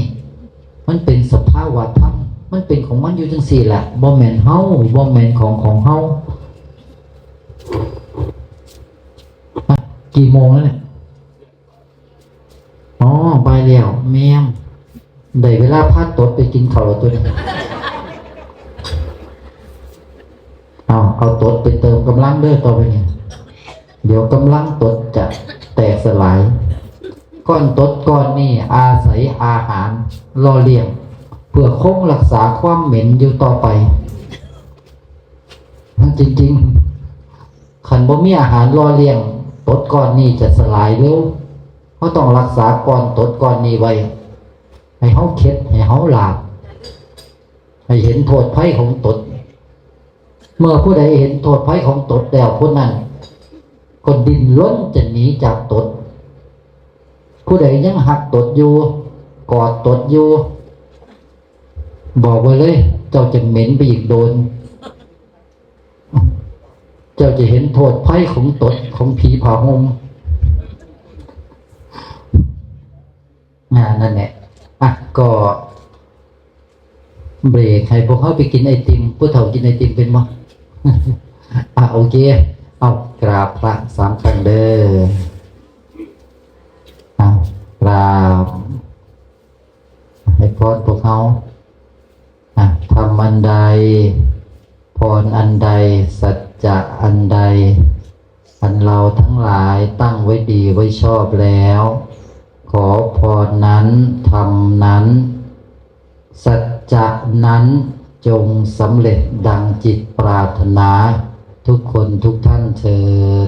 มันเป็นสภาวะธรรม มันเป็นของมันอยู่จังซี่แหละ บ่แม่นเฮา บ่แม่นของของเฮา อ่ะ กี่โมงแล้วเนี่ย อ๋อ บ่ายแล้ว แม่ม ได้เวลาพาตดไปกินข้าวแล้วตัวนี้ เอา เอาตดไปเติมกำลังเด้อต่อไปนี้ เดี๋ยวกำลังตดจะแตกสลาย ก้อนตดก้อนนี่อาศัยอาหารหล่อเลี้ยง เพื่อคงรักษาความเหม็นอยู่ต่อไป จริงๆ คันบ่มีอาหารหล่อเลี้ยง ตดก้อนนี้จะสลายเร็ว เฮาต้องรักษาก้อนตดก้อนนี้ไว้ ให้เฮาเข็ด ให้เฮาหลาบ ให้เห็นโทษภัยของตด เมื่อผู้ใดเห็นโทษภัยของตดแล้ว ผู้นั้นก็ดิ้นรนจะหนีจากตด ผู้ใดยังฮักตดอยู่ กอดตดอยู่ บอกไว้เลย เจ้าจะเหม็นไปอีกโดน เจ้าจะเห็นโทษภัยของตด ของผีผ้าห่ม อ่า นั่นแหละ อ่ะ ก็ เบรกให้พวกเขาไปกินไอติม ผู้เฒ่ากินไอติมเป็นบ่ อ่ะ โอเค เอา กราบพระสามครั้งเด้อ อ่ะ กราบ ให้พรพวกเขา อ่ะ ธรรมอันใด พรอันใด สัจจะอันใด อันเราทั้งหลายตั้งไว้ดีไว้ชอบแล้ว ขอพรนั้น ธรรมนั้น สัจจะนั้น จงสำเร็จดังจิตปรารถนา ทุกคนทุกท่านเทอญ